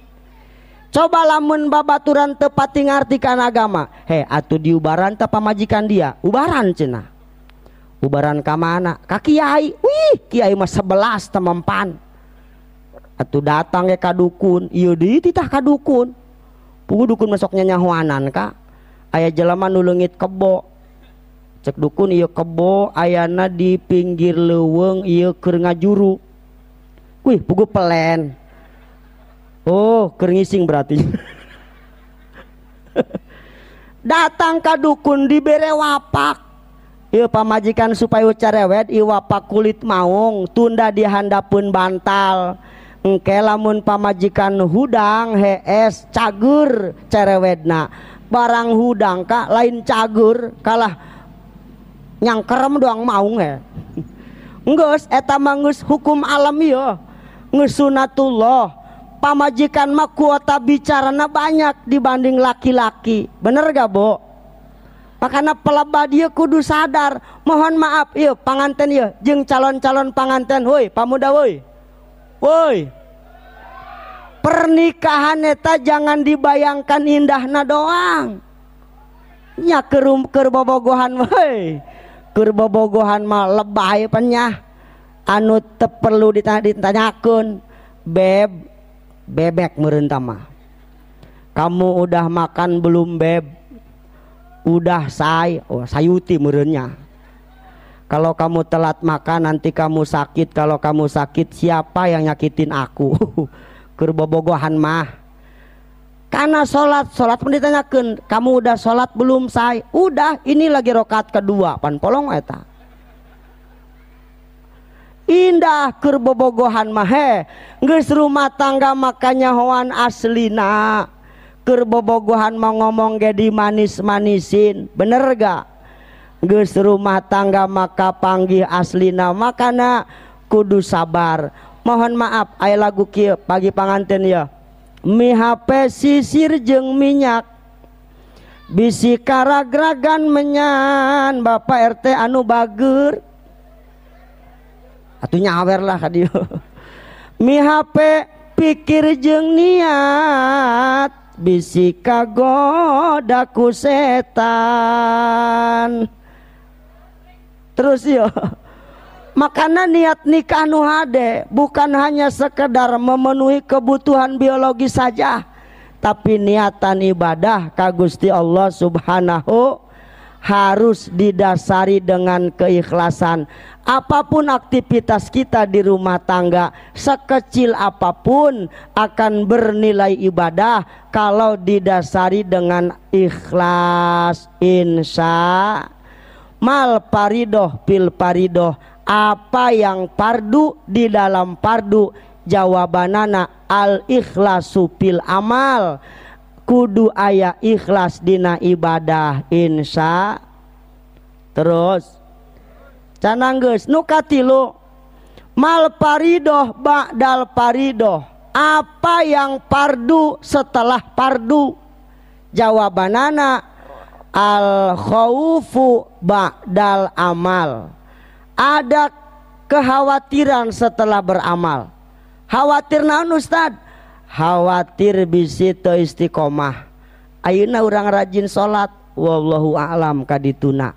Coba lamun babaturan tepati ngarti kana agama. He atuh diubaran teh pamajikan dia. Ubaran cenah. Ubaran ka mana? Ka kiai. Wih, kiai mah 11 temempan. Atuh datang ge ka dukun. Ieu deui titah ka dukun. Puguh dukun masok nyanyahoanan ka. Aya jelema nu leungit kebo. Cek dukun ieu kebo ayana di pinggir leuweung ieu keur ngajuru. Wih, puguh pelen. Oh, keur ngising berarti. Datang ka dukun dibere wapak. Ieu pamajikan supaya carewet ieu wapak kulit maung tunda di handapeun bantal. Engke lamun pamajikan hudang hees cagur carewetna. Barang hudang ka lain cagur kalah nyangkerem doang maung he. Geus eta mah geus hukum alam ieu. Geus sunatullah. Pamajikan mah kuota bicarana banyak dibanding laki-laki. Bener gak, Bo? Makanya pelebah dia kudu sadar. Mohon maaf ieu panganten ieu jeung calon-calon panganten woi, pamuda woi. Woi. Pernikahan eta jangan dibayangkan indahna doang. Nya keur bobogohan woi. Keur bobogohan mah lebay penyah. Anu teu perlu ditanyakeun. Beb bebek meureun mah. Kamu udah makan belum beb? Udah say, oh sayuti meureunnya. Kalau kamu telat makan nanti kamu sakit. Kalau kamu sakit siapa yang nyakitin aku? Keur bobogohan mah. Karena sholat, sholat pun ditanyakeun, kamu udah sholat belum say? Udah, ini lagi rokaat kedua. Pan polong eta. Indah keur bobogohan mah he. Geus rumah tangga makanya hoan aslina. Keur bobogohan mah ngomong ge dimanis-manisin. Bener gak? Geus rumah tangga maka panggih aslina, makana kudu sabar. Mohon maaf aya lagu kieu pagi panganten ya. Mi HP sisir jeung minyak. Bisi karagragan menyan Bapak RT anu bager. Atuh nyawer lah ka dieu. Mi HP pikir jeung niat bisi kagoda ku setan. Terus yo. Makanya niat nikah nu hade bukan hanya sekedar memenuhi kebutuhan biologis saja, tapi niatan ibadah ka Gusti Allah Subhanahu harus didasari dengan keikhlasan. Apapun aktivitas kita di rumah tangga, sekecil apapun akan bernilai ibadah kalau didasari dengan ikhlas. Insya mal paridoh pil paridoh. Apa yang pardu di dalam pardu? Jawabanana al ikhlasu pil amal. Kudu aya ikhlas dina ibadah. Insya. Terus cananggeus nu katilu mal paridoh ba'dal paridoh. Apa yang pardu setelah pardu? Jawabanana al khaufu ba'dal amal. Ada kekhawatiran setelah beramal. Khawatir naon Ustad? Khawatir bisi teu istiqomah. Ayeuna urang rajin salat, wallahu a'lam kadituna.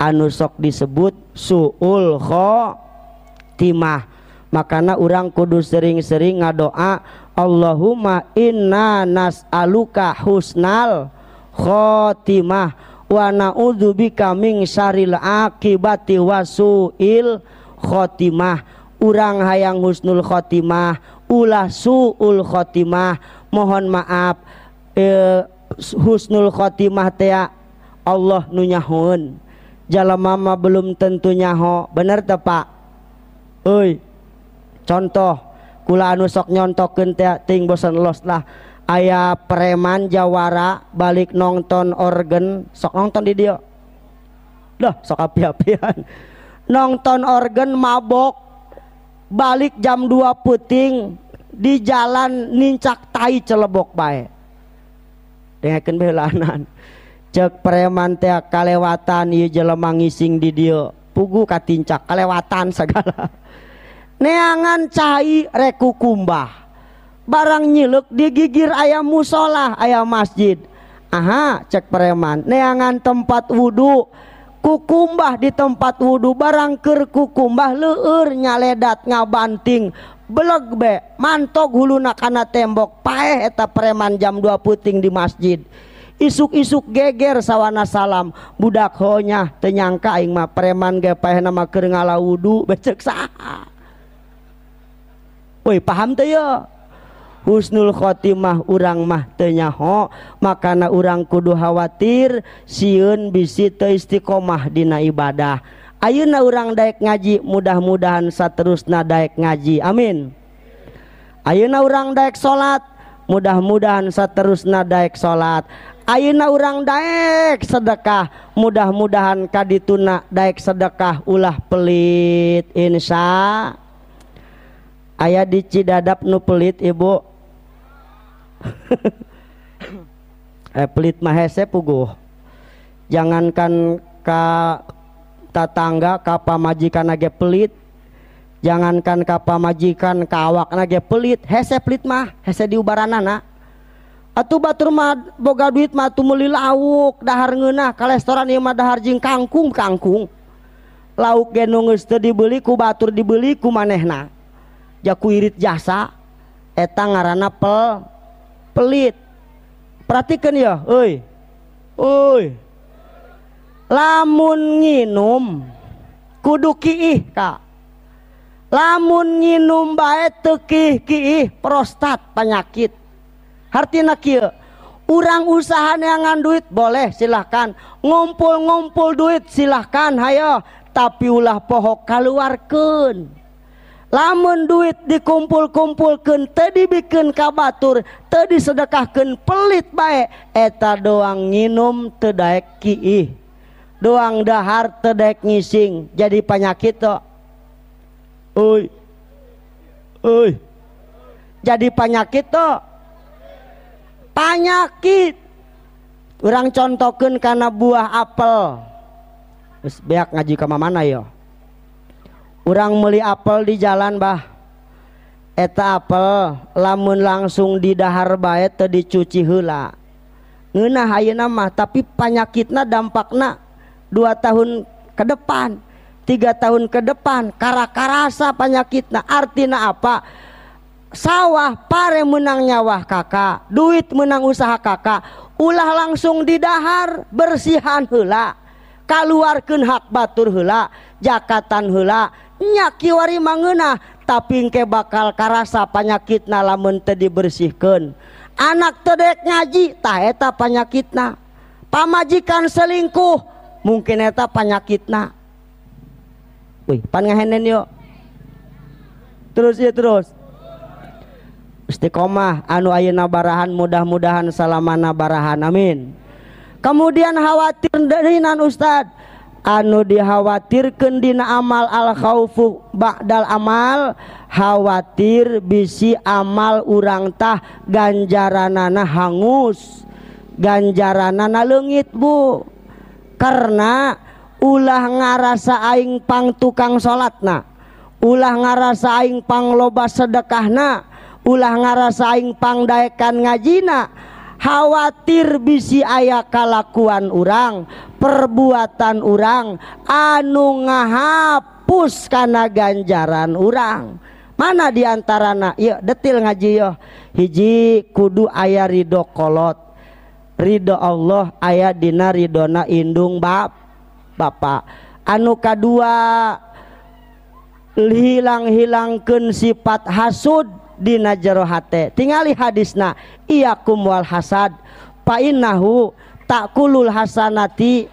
Anu sok disebut suul khotimah. Makana urang kudu sering-sering ngadoa, Allahumma inna nas'aluka husnal khotimah wa na'udzubika min syaril akibati wasuil khotimah. Urang hayang husnul khotimah, ulah suul khotimah. Mohon maaf, husnul khotimah teh Allah nu nyahoeun. Jalma mah belum tentu nyaho, bener teu Pak? Euy, contoh kula anu sok nyontokeun teh ting bosen los lah. Aya preman jawara balik nonton organ, sok nonton di dieu. Dah sok api-apian. Nonton organ mabok, balik jam 2 peuting di jalan nincak tai celebok bae. Dengekeun beulaanan. Cek preman teh kalewatan ieu jelema ngising di dieu, pugu katincak kalewatan segala. Neangan cai reku kumbah. Barang nyilek digigir aya musola, aya masjid. Aha, cek preman, neangan tempat wudu. Kukumbah di tempat wudu, barang keur kukumbah leueur nyaledat ngabanting beleg be mantog huluna kana tembok, paeh eta preman jam 2 peuting di masjid. Isuk-isuk geger sawana salam, budak honya teu nyangka aing mah preman ge paehna mah keur ngala wudu becek saha. Woi paham teu ye? Husnul khotimah urang mah teu nyaho, makana urang kudu khawatir sieun bisi teu istiqomah dina ibadah. Ayeuna urang daek ngaji, mudah-mudahan saterusna daek ngaji, amin. Ayeuna urang daek salat, mudah-mudahan saterusna daek salat. Ayeuna urang daek sedekah, mudah-mudahan kadituna daek sedekah ulah pelit, insya. Aya di Cidadap nu pelit ibu. Pelit mah hese puguh. Jangankan ka tatangga, ka pamajikan ge pelit. Jangankan ka pamajikan, ka awakna ge pelit. Hese pelit mah, hese diubaranana. Atuh batur mah boga duit mah atuh meuli lauk, dahar ngeunah ka restoran ieu mah dahar jeung kangkung-kangkung. Lauk ge nu geus teu dibeli ku batur dibeli ku manehna. Jaku irit jasa eta ngaranna pelit. Perhatikan ya, euy. Euy. Lamun nginum kudu kiih ka. Lamun nginum bae teu kiih-kiih prostat penyakit. Hartina kieu, urang usaha neangan duit boleh silahkan, ngumpul-ngumpul duit silahkan hayo, tapi ulah poho kaluarkeun. Lamun duit dikumpul-kumpulkeun teu dibikeun ka batur, teu disedekahkeun pelit bae, eta doang nginum teu daek kiih, doang dahar teu daek ngising, jadi penyakit to. Euy. Euy. Jadi penyakit to. Penyakit. Urang contohkeun kana buah apel. Geus beak ngaji ka mana yo. Urang meuli apel di jalan bah. Eta apel lamun langsung didahar bae teu dicuci heula. Ngeunah ayeuna mah, tapi panyakitna dampakna 2 tahun ke depan, 3 tahun ke depan kara-karasa panyakitna. Artina apa? Sawah pare menang nyawah kakak, duit menang usaha kakak, ulah langsung didahar, bersihan heula, kaluarkeun hak batur heula, jakatan heula, nya kiwari mangeunah, tapi engke bakal karasa panyakitna lamun teu dibersihkeun. Anak teu daek ngaji, tah eta panyakitna. Pamajikan selingkuh, mungkin eta panyakitna. Wih, pan ngahenen yo. Terus ya terus. Istiqomah anu ayeuna barahan, mudah-mudahan salamana barahan, amin. Kemudian khawatir derinan ustad, anu dikhawatirkeun dina amal al khaufu ba'dal amal, khawatir bisi amal urang tah ganjaranana hangus, ganjaranana leungit bu. Karena ulah ngarasa aing pang tukang salatna, ulah ngarasa aing pang loba sedekahna, ulah ngarasa aing pangdaekan ngajina, khawatir bisi aya kalakuan urang, perbuatan urang anu ngahapus kana ganjaran urang. Mana diantarana? Ieu detil ngaji yo. Hiji kudu aya ridho kolot. Ridho Allah aya dina ridhona indung bapa. Anu kadua hilang-hilangkeun sifat hasud dina jero hate. Tingali hadisna, iyakum wal hasad fa innahu takulul hasanati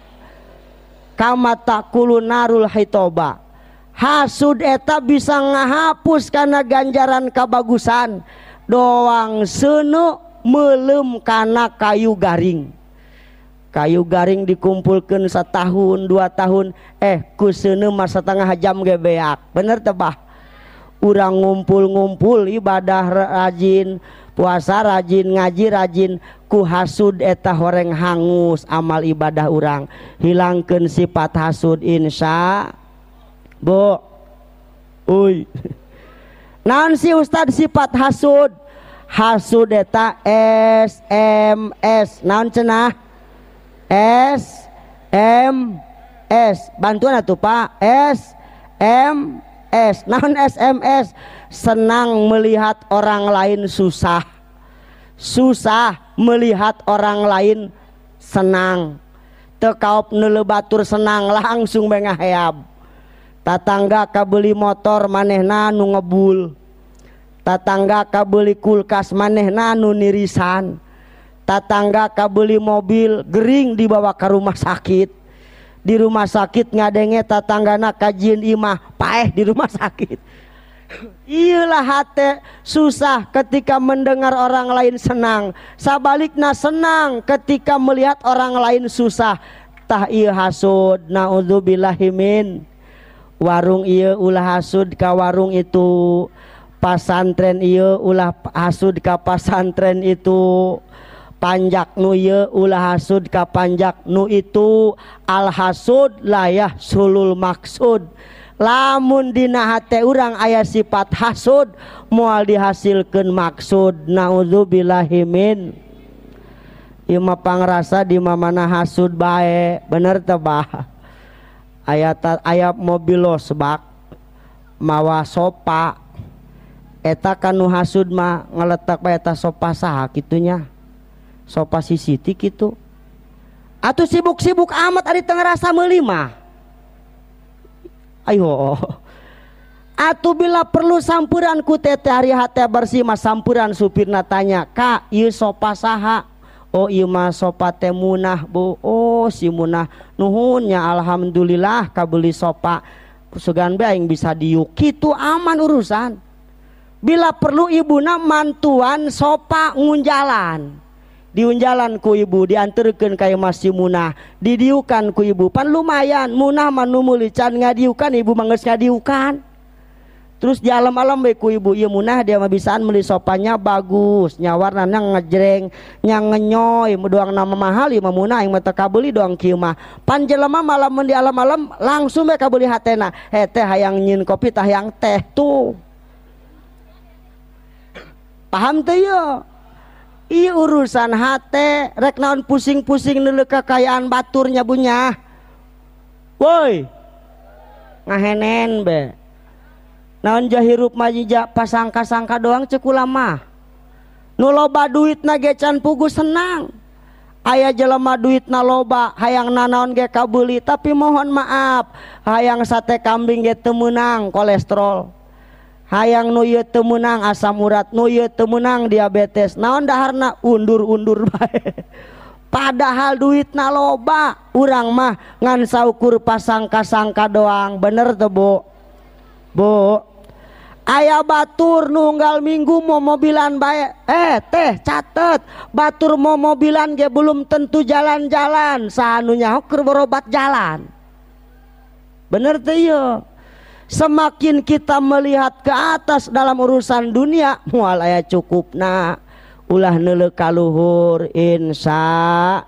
kama takulu narul hitoba. Hasud eta bisa ngahapus kana ganjaran kabagusan, doang seuneu meuleum kana kayu garing. Kayu garing dikumpulkeun setahun 2 tahun ku seuneu mah setengah jam ge beak. Bener teu bah? Urang ngumpul-ngumpul ibadah rajin, puasa rajin, ngaji rajin, ku hasud eta horeng hangus amal ibadah urang. Hilangkeun sifat hasud insya Bu. Uy. Naon si Ustad sifat hasud? Hasud eta SMS. Naon cenah? S M S. Bantuan atuh Pak. S M S. Naon SMS? Senang melihat orang lain susah. Susah melihat orang lain senang. Teu kaop neuleuh batur senang langsung bae ngaheab. Tatangga kabeli motor manehna nu ngebul. Tatangga kabeli kulkas manehna nu nirisan. Tatangga kabeli mobil gering dibawa ke rumah sakit. Di rumah sakit ngadenge tatanggana kajieun imah paeh di rumah sakit. Iyalah hate susah ketika mendengar orang lain senang. Sabalikna senang ketika melihat orang lain susah. Tah ieu hasud, naudzubillahi min. Warung ieu ulah hasud ka warung itu. Pasantren ieu ulah hasud ka pasantren itu. Panjak nu ieu ulah hasud ka panjak nu itu. Al hasud layah sulul maksud. Lamun dina hate urang aya sifat hasud moal dihasilkeun maksud, naudzubillahi min. Ieu mah pangrasa di mamana hasud bae, bener teu bah? Aya aya mobil losbak mawa sopa, eta kan nu hasud mah ngaletak bae eta sopa saha kitunya, sopa si Siti kitu. Atuh sibuk-sibuk amat ari teu ngarasa meuli mah. Ayo. Atuh bila perlu sampuran ku teteh hari hate bersih mah sampuran supirna tanya, "Kak, ieu sopa saha?" "Oh, ieu mah sopa teh Munah, Bu." "Oh, si Munah, nuhun nya alhamdulillah kabeli sopa. Sugan bae aing bisa diuk." Kitu aman urusan. Bila perlu ibuna mantuan sopa ngunjalan. Diunjalan ku ibu, dianterkeun ka imah si Munah, didiukan ku ibu. Pan lumayan, Munah mah nu meuli can ngadiukan, ibu mah geus ngadiukan. Terus di alam-alam bae ku ibu, ieu Munah dia mah bisaan meuli sopanya bagus, nya warnana ngejreng, nya ngenyoy, doang nama mahal ieu mah Munah aing mah teu kabeuli doang kieu mah. Pan jelema mah lamun di alam-alam langsung bae kabeuli hatena. Heh teh hayang nyieun kopi tah hayang teh tuh. Paham teu ieu? Ieu urusan hate, rek naon pusing-pusing neuleuh kekayaan baturnya bunya. Woi. Ngahenen be. Naon jahirup mah jija pasangka-sangka doang ceuk ulama. Nu loba duitna ge can puguh senang. Aya jelema duitna loba, hayang nanaon ge kabeuli, tapi mohon maaf, hayang sate kambing ge teu meunang kolesterol. Hayang nu ieu teu meunang asam urat, nu ieu teu meunang diabetes. Naon daharna undur-undur bae. Padahal duitna loba, urang mah ngan saukur pasangka-sangka doang. Bener teu, Bu? Bu, aya batur nunggal minggu mau mobilan bae. Teh catet, batur mau mobilan ge belum tentu jalan-jalan, saha nu nyaho keur berobat jalan. Bener teu ieu? Semakin kita melihat ke atas dalam urusan dunia, moal aya cukupna. Ulah neuleuh ka luhur insya.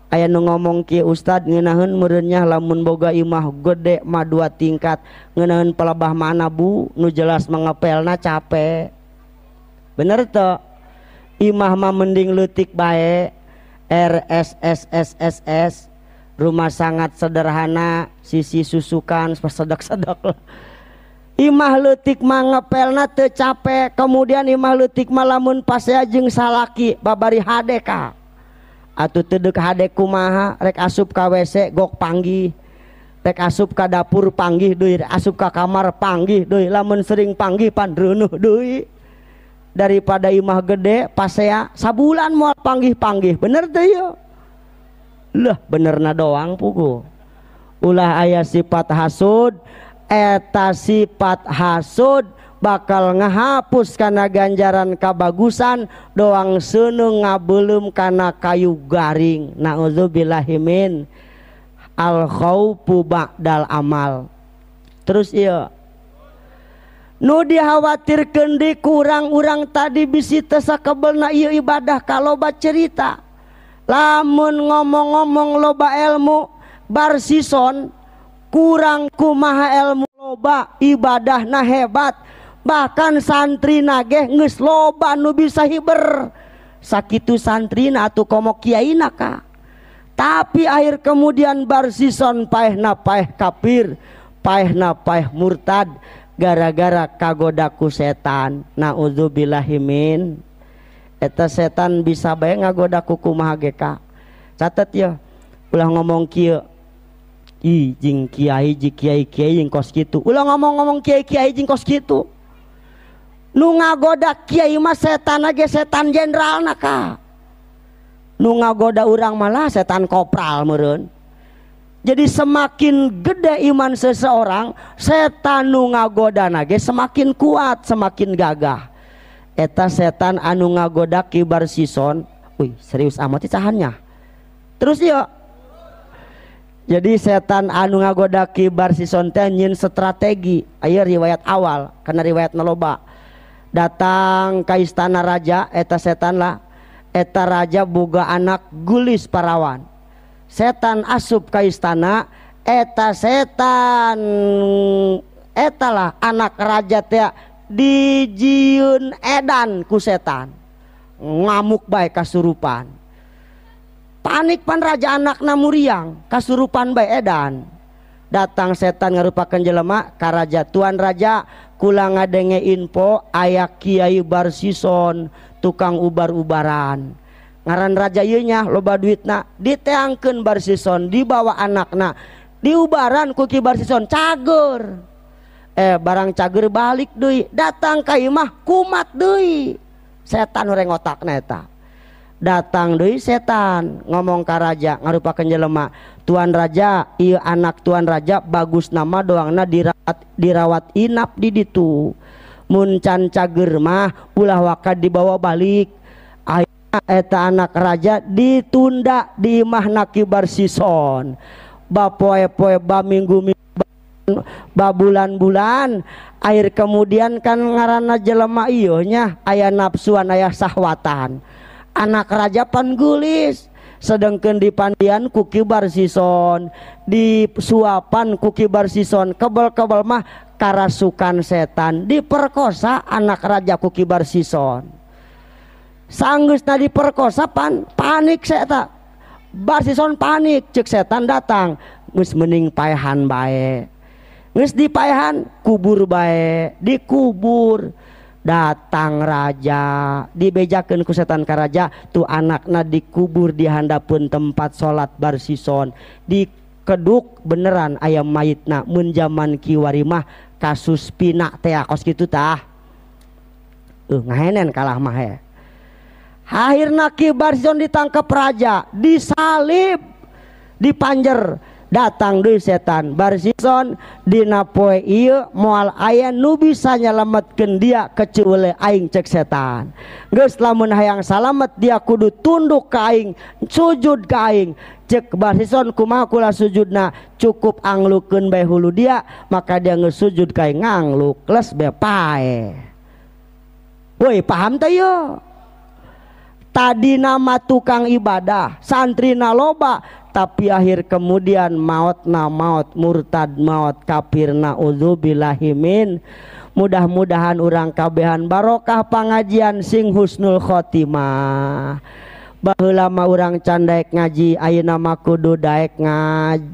Aya nu ngomong kieu, Ustad ngeunaheun meureun nya lamun boga imah gede mah 2 tingkat, ngeunaheun pelebah mana Bu, nu jelas mangepelna capek. Bener teu? Imah mah mending leutik bae. R S S S S S, rumah sangat sederhana, sisi susukan sedak-sedak lah. Imah leutik mah ngepelna teu capek, kemudian imah leutik mah lamun pasea jeung salaki babari hade ka. Atuh teu deuk hade kumaha, rek asup ka WC gok panggih, rek asup ka dapur panggih deui, rek asup ka kamar panggih deui, lamun sering panggih pan reunuh deui. Daripada imah gede pasea sabulan moal panggih-panggih, bener teu ieu? Lah benerna doang puguh. Ulah aya sifat hasud, eta sifat hasud bakal ngahapus kana ganjaran kabagusan doang seuneu ngabeuleum kana kayu garing. Nauzubillahi min al khaufu ba'dal amal. Terus ieu nu dikhawatirkeun di kurang-urang tadi bisi teu sakebelna ieu ibadah kaloba cerita. Lamun ngomong-ngomong loba ilmu Barsison kurang kumaha ilmu loba ibadahna hebat, bahkan santri nage geus loba nu bisa hiber sakitu santrina atuh komo kiaina ka. Tapi akhir kemudian Barsison paehna paeh kafir, paehna paeh murtad gara-gara kagoda ku setan. Nauzubillahi min. Eta setan bisa bae ngagoda ku kumaha ge ka. Catet ya, ulah ngomong kieu. Ih jeung kiai jeung kiai-kiai jeung kos kitu. Ulah ngomong-ngomong kiai-kiai jeung kos kitu. Nu ngagoda kiai mah setan ge setan jenderalna ka. Nu ngagoda urang malah setan kopral meureun. Jadi semakin gede iman seseorang, setan nu ngagodana ge semakin kuat, semakin gagah. Eta setan anu ngagoda Ki Barsison. Wih, serius amat cahannya. Terus yuk. Jadi setan anu ngagoda Ki Barsison teh nyin strategi. Ayo riwayat awal, karena riwayat loba. Datang ke istana raja, eta setan lah. Eta raja boga anak gulis parawan. Setan asup ke istana, eta setan eta lah anak raja teh dijieun edan ku setan. Ngamuk bae kasurupan. Panik pan raja anakna muriang, kasurupan bae edan. Datang setan ngarupakeun jelema ka raja, tuan raja kula ngadenge info aya Kiai Barsison tukang ubar-ubaran. Ngaran raja ieu nya loba duitna, diteangkeun Barsison dibawa anakna, diubaran ku Ki Barsison cager. Barang cager balik deui, datang ka imah kumat deui. Setan horeng otakna eta. Datang deui setan ngomong ka raja ngarupakeun jelema, tuan raja ieu anak tuan raja bagus nama doangna dirawat inap di ditu. Mun can cager mah ulah waka dibawa balik. Ayeuna eta anak raja ditunda di imahna Ki Barsison. Bapoe-poe ba minggu-minggu ba bulan-bulan, akhir kemudian kan ngaranna jelema ieu nya aya nafsuan aya sahwatan. Anak raja pan gulis, sedangkan dipandian ku Ki Barsison, disuapan ku Ki Barsison, kebel-kebel mah karasukan setan, diperkosa anak raja ku Ki Barsison. Sanggeusna diperkosa pan panik setan. Barsison panik, cek setan datang, geus mending paehan bae. Geus dipaehan kubur bae, dikubur. Datang raja, dibejakeun ku setan ka raja, tuh anakna dikubur di handapeun tempat salat Barsison. Dikeduk beneran aya mayitna. Mun jaman kiwari mah kasus pina teh kos kitu tah. Ngahenen kalah mah he. Akhirna Ki Barsison ditangkap raja, disalib, dipanjer. Datang deui setan Barsison dina poe ieu moal aya nu bisa nyalametkeun dia kecuali aing cek setan. Geus lamun hayang salamet dia kudu tunduk ka aing, sujud ka aing. Cek Barsison kumaha kula sujudna, cukup anglukeun bae hulu dia, maka dia geus sujud ka aing ngangluk les bae pae. Woi paham teh yo? Tadi nama tukang ibadah, santrina loba, tapi akhir kemudian maut na maut, murtad maut, kafir naudzubillahi min. Mudah-mudahan urang kabehan barokah pangajian sing husnul khotimah. Baheula mah urang can daek ngaji, ayeuna mah kudu daek ngaji.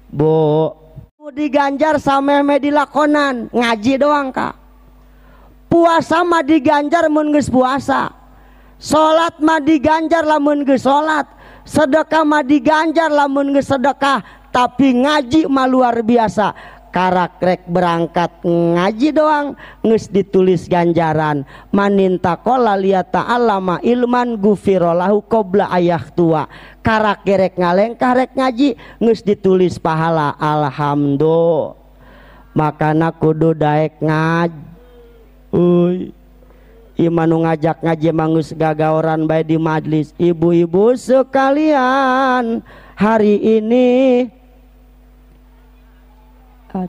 Bu, diganjar sameme dilakonan, ngaji doang kak. Puasa mah diganjar mun geus puasa. Salat mah diganjar lamun geus salat, sedekah mah diganjar lamun geus sedekah, tapi ngaji mah luar biasa. Karak rek berangkat ngaji doang geus ditulis ganjaran. Maninta qala liyata'allama ilman gufirallahu qabla ayah tua. Karak gerek ngalengkah rek ngaji geus ditulis pahala. Alhamdulillah. Makana kudu daek ngaji. Uy, ieu mah nu ngajak ngaji mah geus gagaoran bae di majlis. Ibu-ibu sekalian, hari ini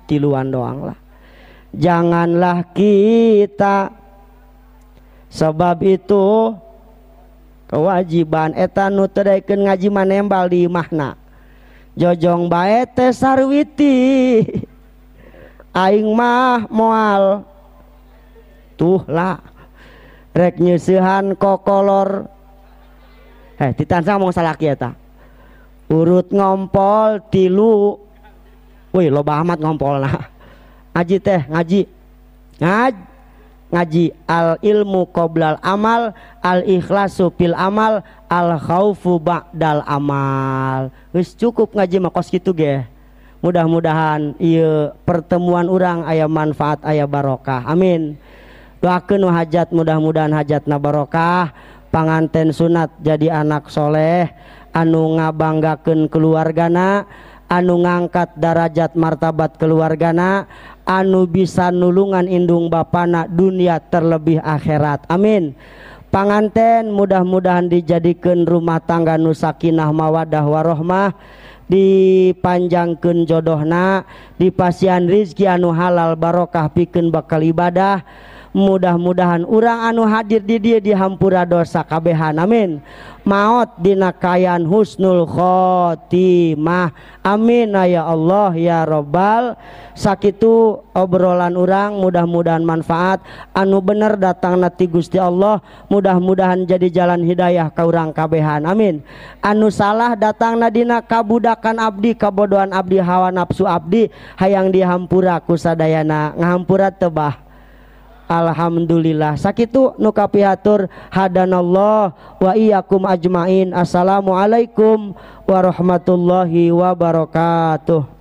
tiluan doang lah. Janganlah kita, sebab itu kewajiban eta nu teu daekeun ngaji mah nembal di imahna. Jojong bae teh sarwiti. Aing mah moal tuh lah rek nyeusehan kokolor. Ditansa ngomong salaki eta. Urut ngompol tilu. Wih, loba amat ngompolna. Ngaji teh, ngaji. Ngaji al ilmu qoblal amal, al ikhlasu fil amal, al khaufu ba'dal amal. Geus cukup ngaji mah kos kitu ge. Mudah-mudahan ieu pertemuan urang aya manfaat, aya barokah. Amin. Doakeun nu hajat, mudah-mudahan hajatna barokah, panganten sunat jadi anak soleh, anu ngabanggakeun keluargana, anu ngangkat darajat martabat keluargana, anu bisa nulungan indung bapana dunia terlebih akhirat. Amin. Panganten mudah-mudahan dijadikeun rumah tangga nu sakinah mawadah warohmah, dipanjangkeun jodohna, dipasihan rizki anu halal barokah pikeun bakal ibadah. Mudah-mudahan urang anu hadir di dieu dihampura dosa kabehan. Amin. Maot dina kayan husnul khotimah. Amin ya Allah ya Robbal. Sakitu obrolan urang, mudah-mudahan manfaat, anu bener datangna ti Gusti Allah, mudah-mudahan jadi jalan hidayah ka urang kabehan. Amin. Anu salah datangna dina kabudakan abdi, kabodohan abdi, hawa nafsu abdi, hayang dihampura ku sadayana. Ngahampura teu bah? Alhamdulillah. Sakitu nu kapihatur, hadanallah wa iyyakum ajmain. Assalamualaikum warahmatullahi wabarakatuh.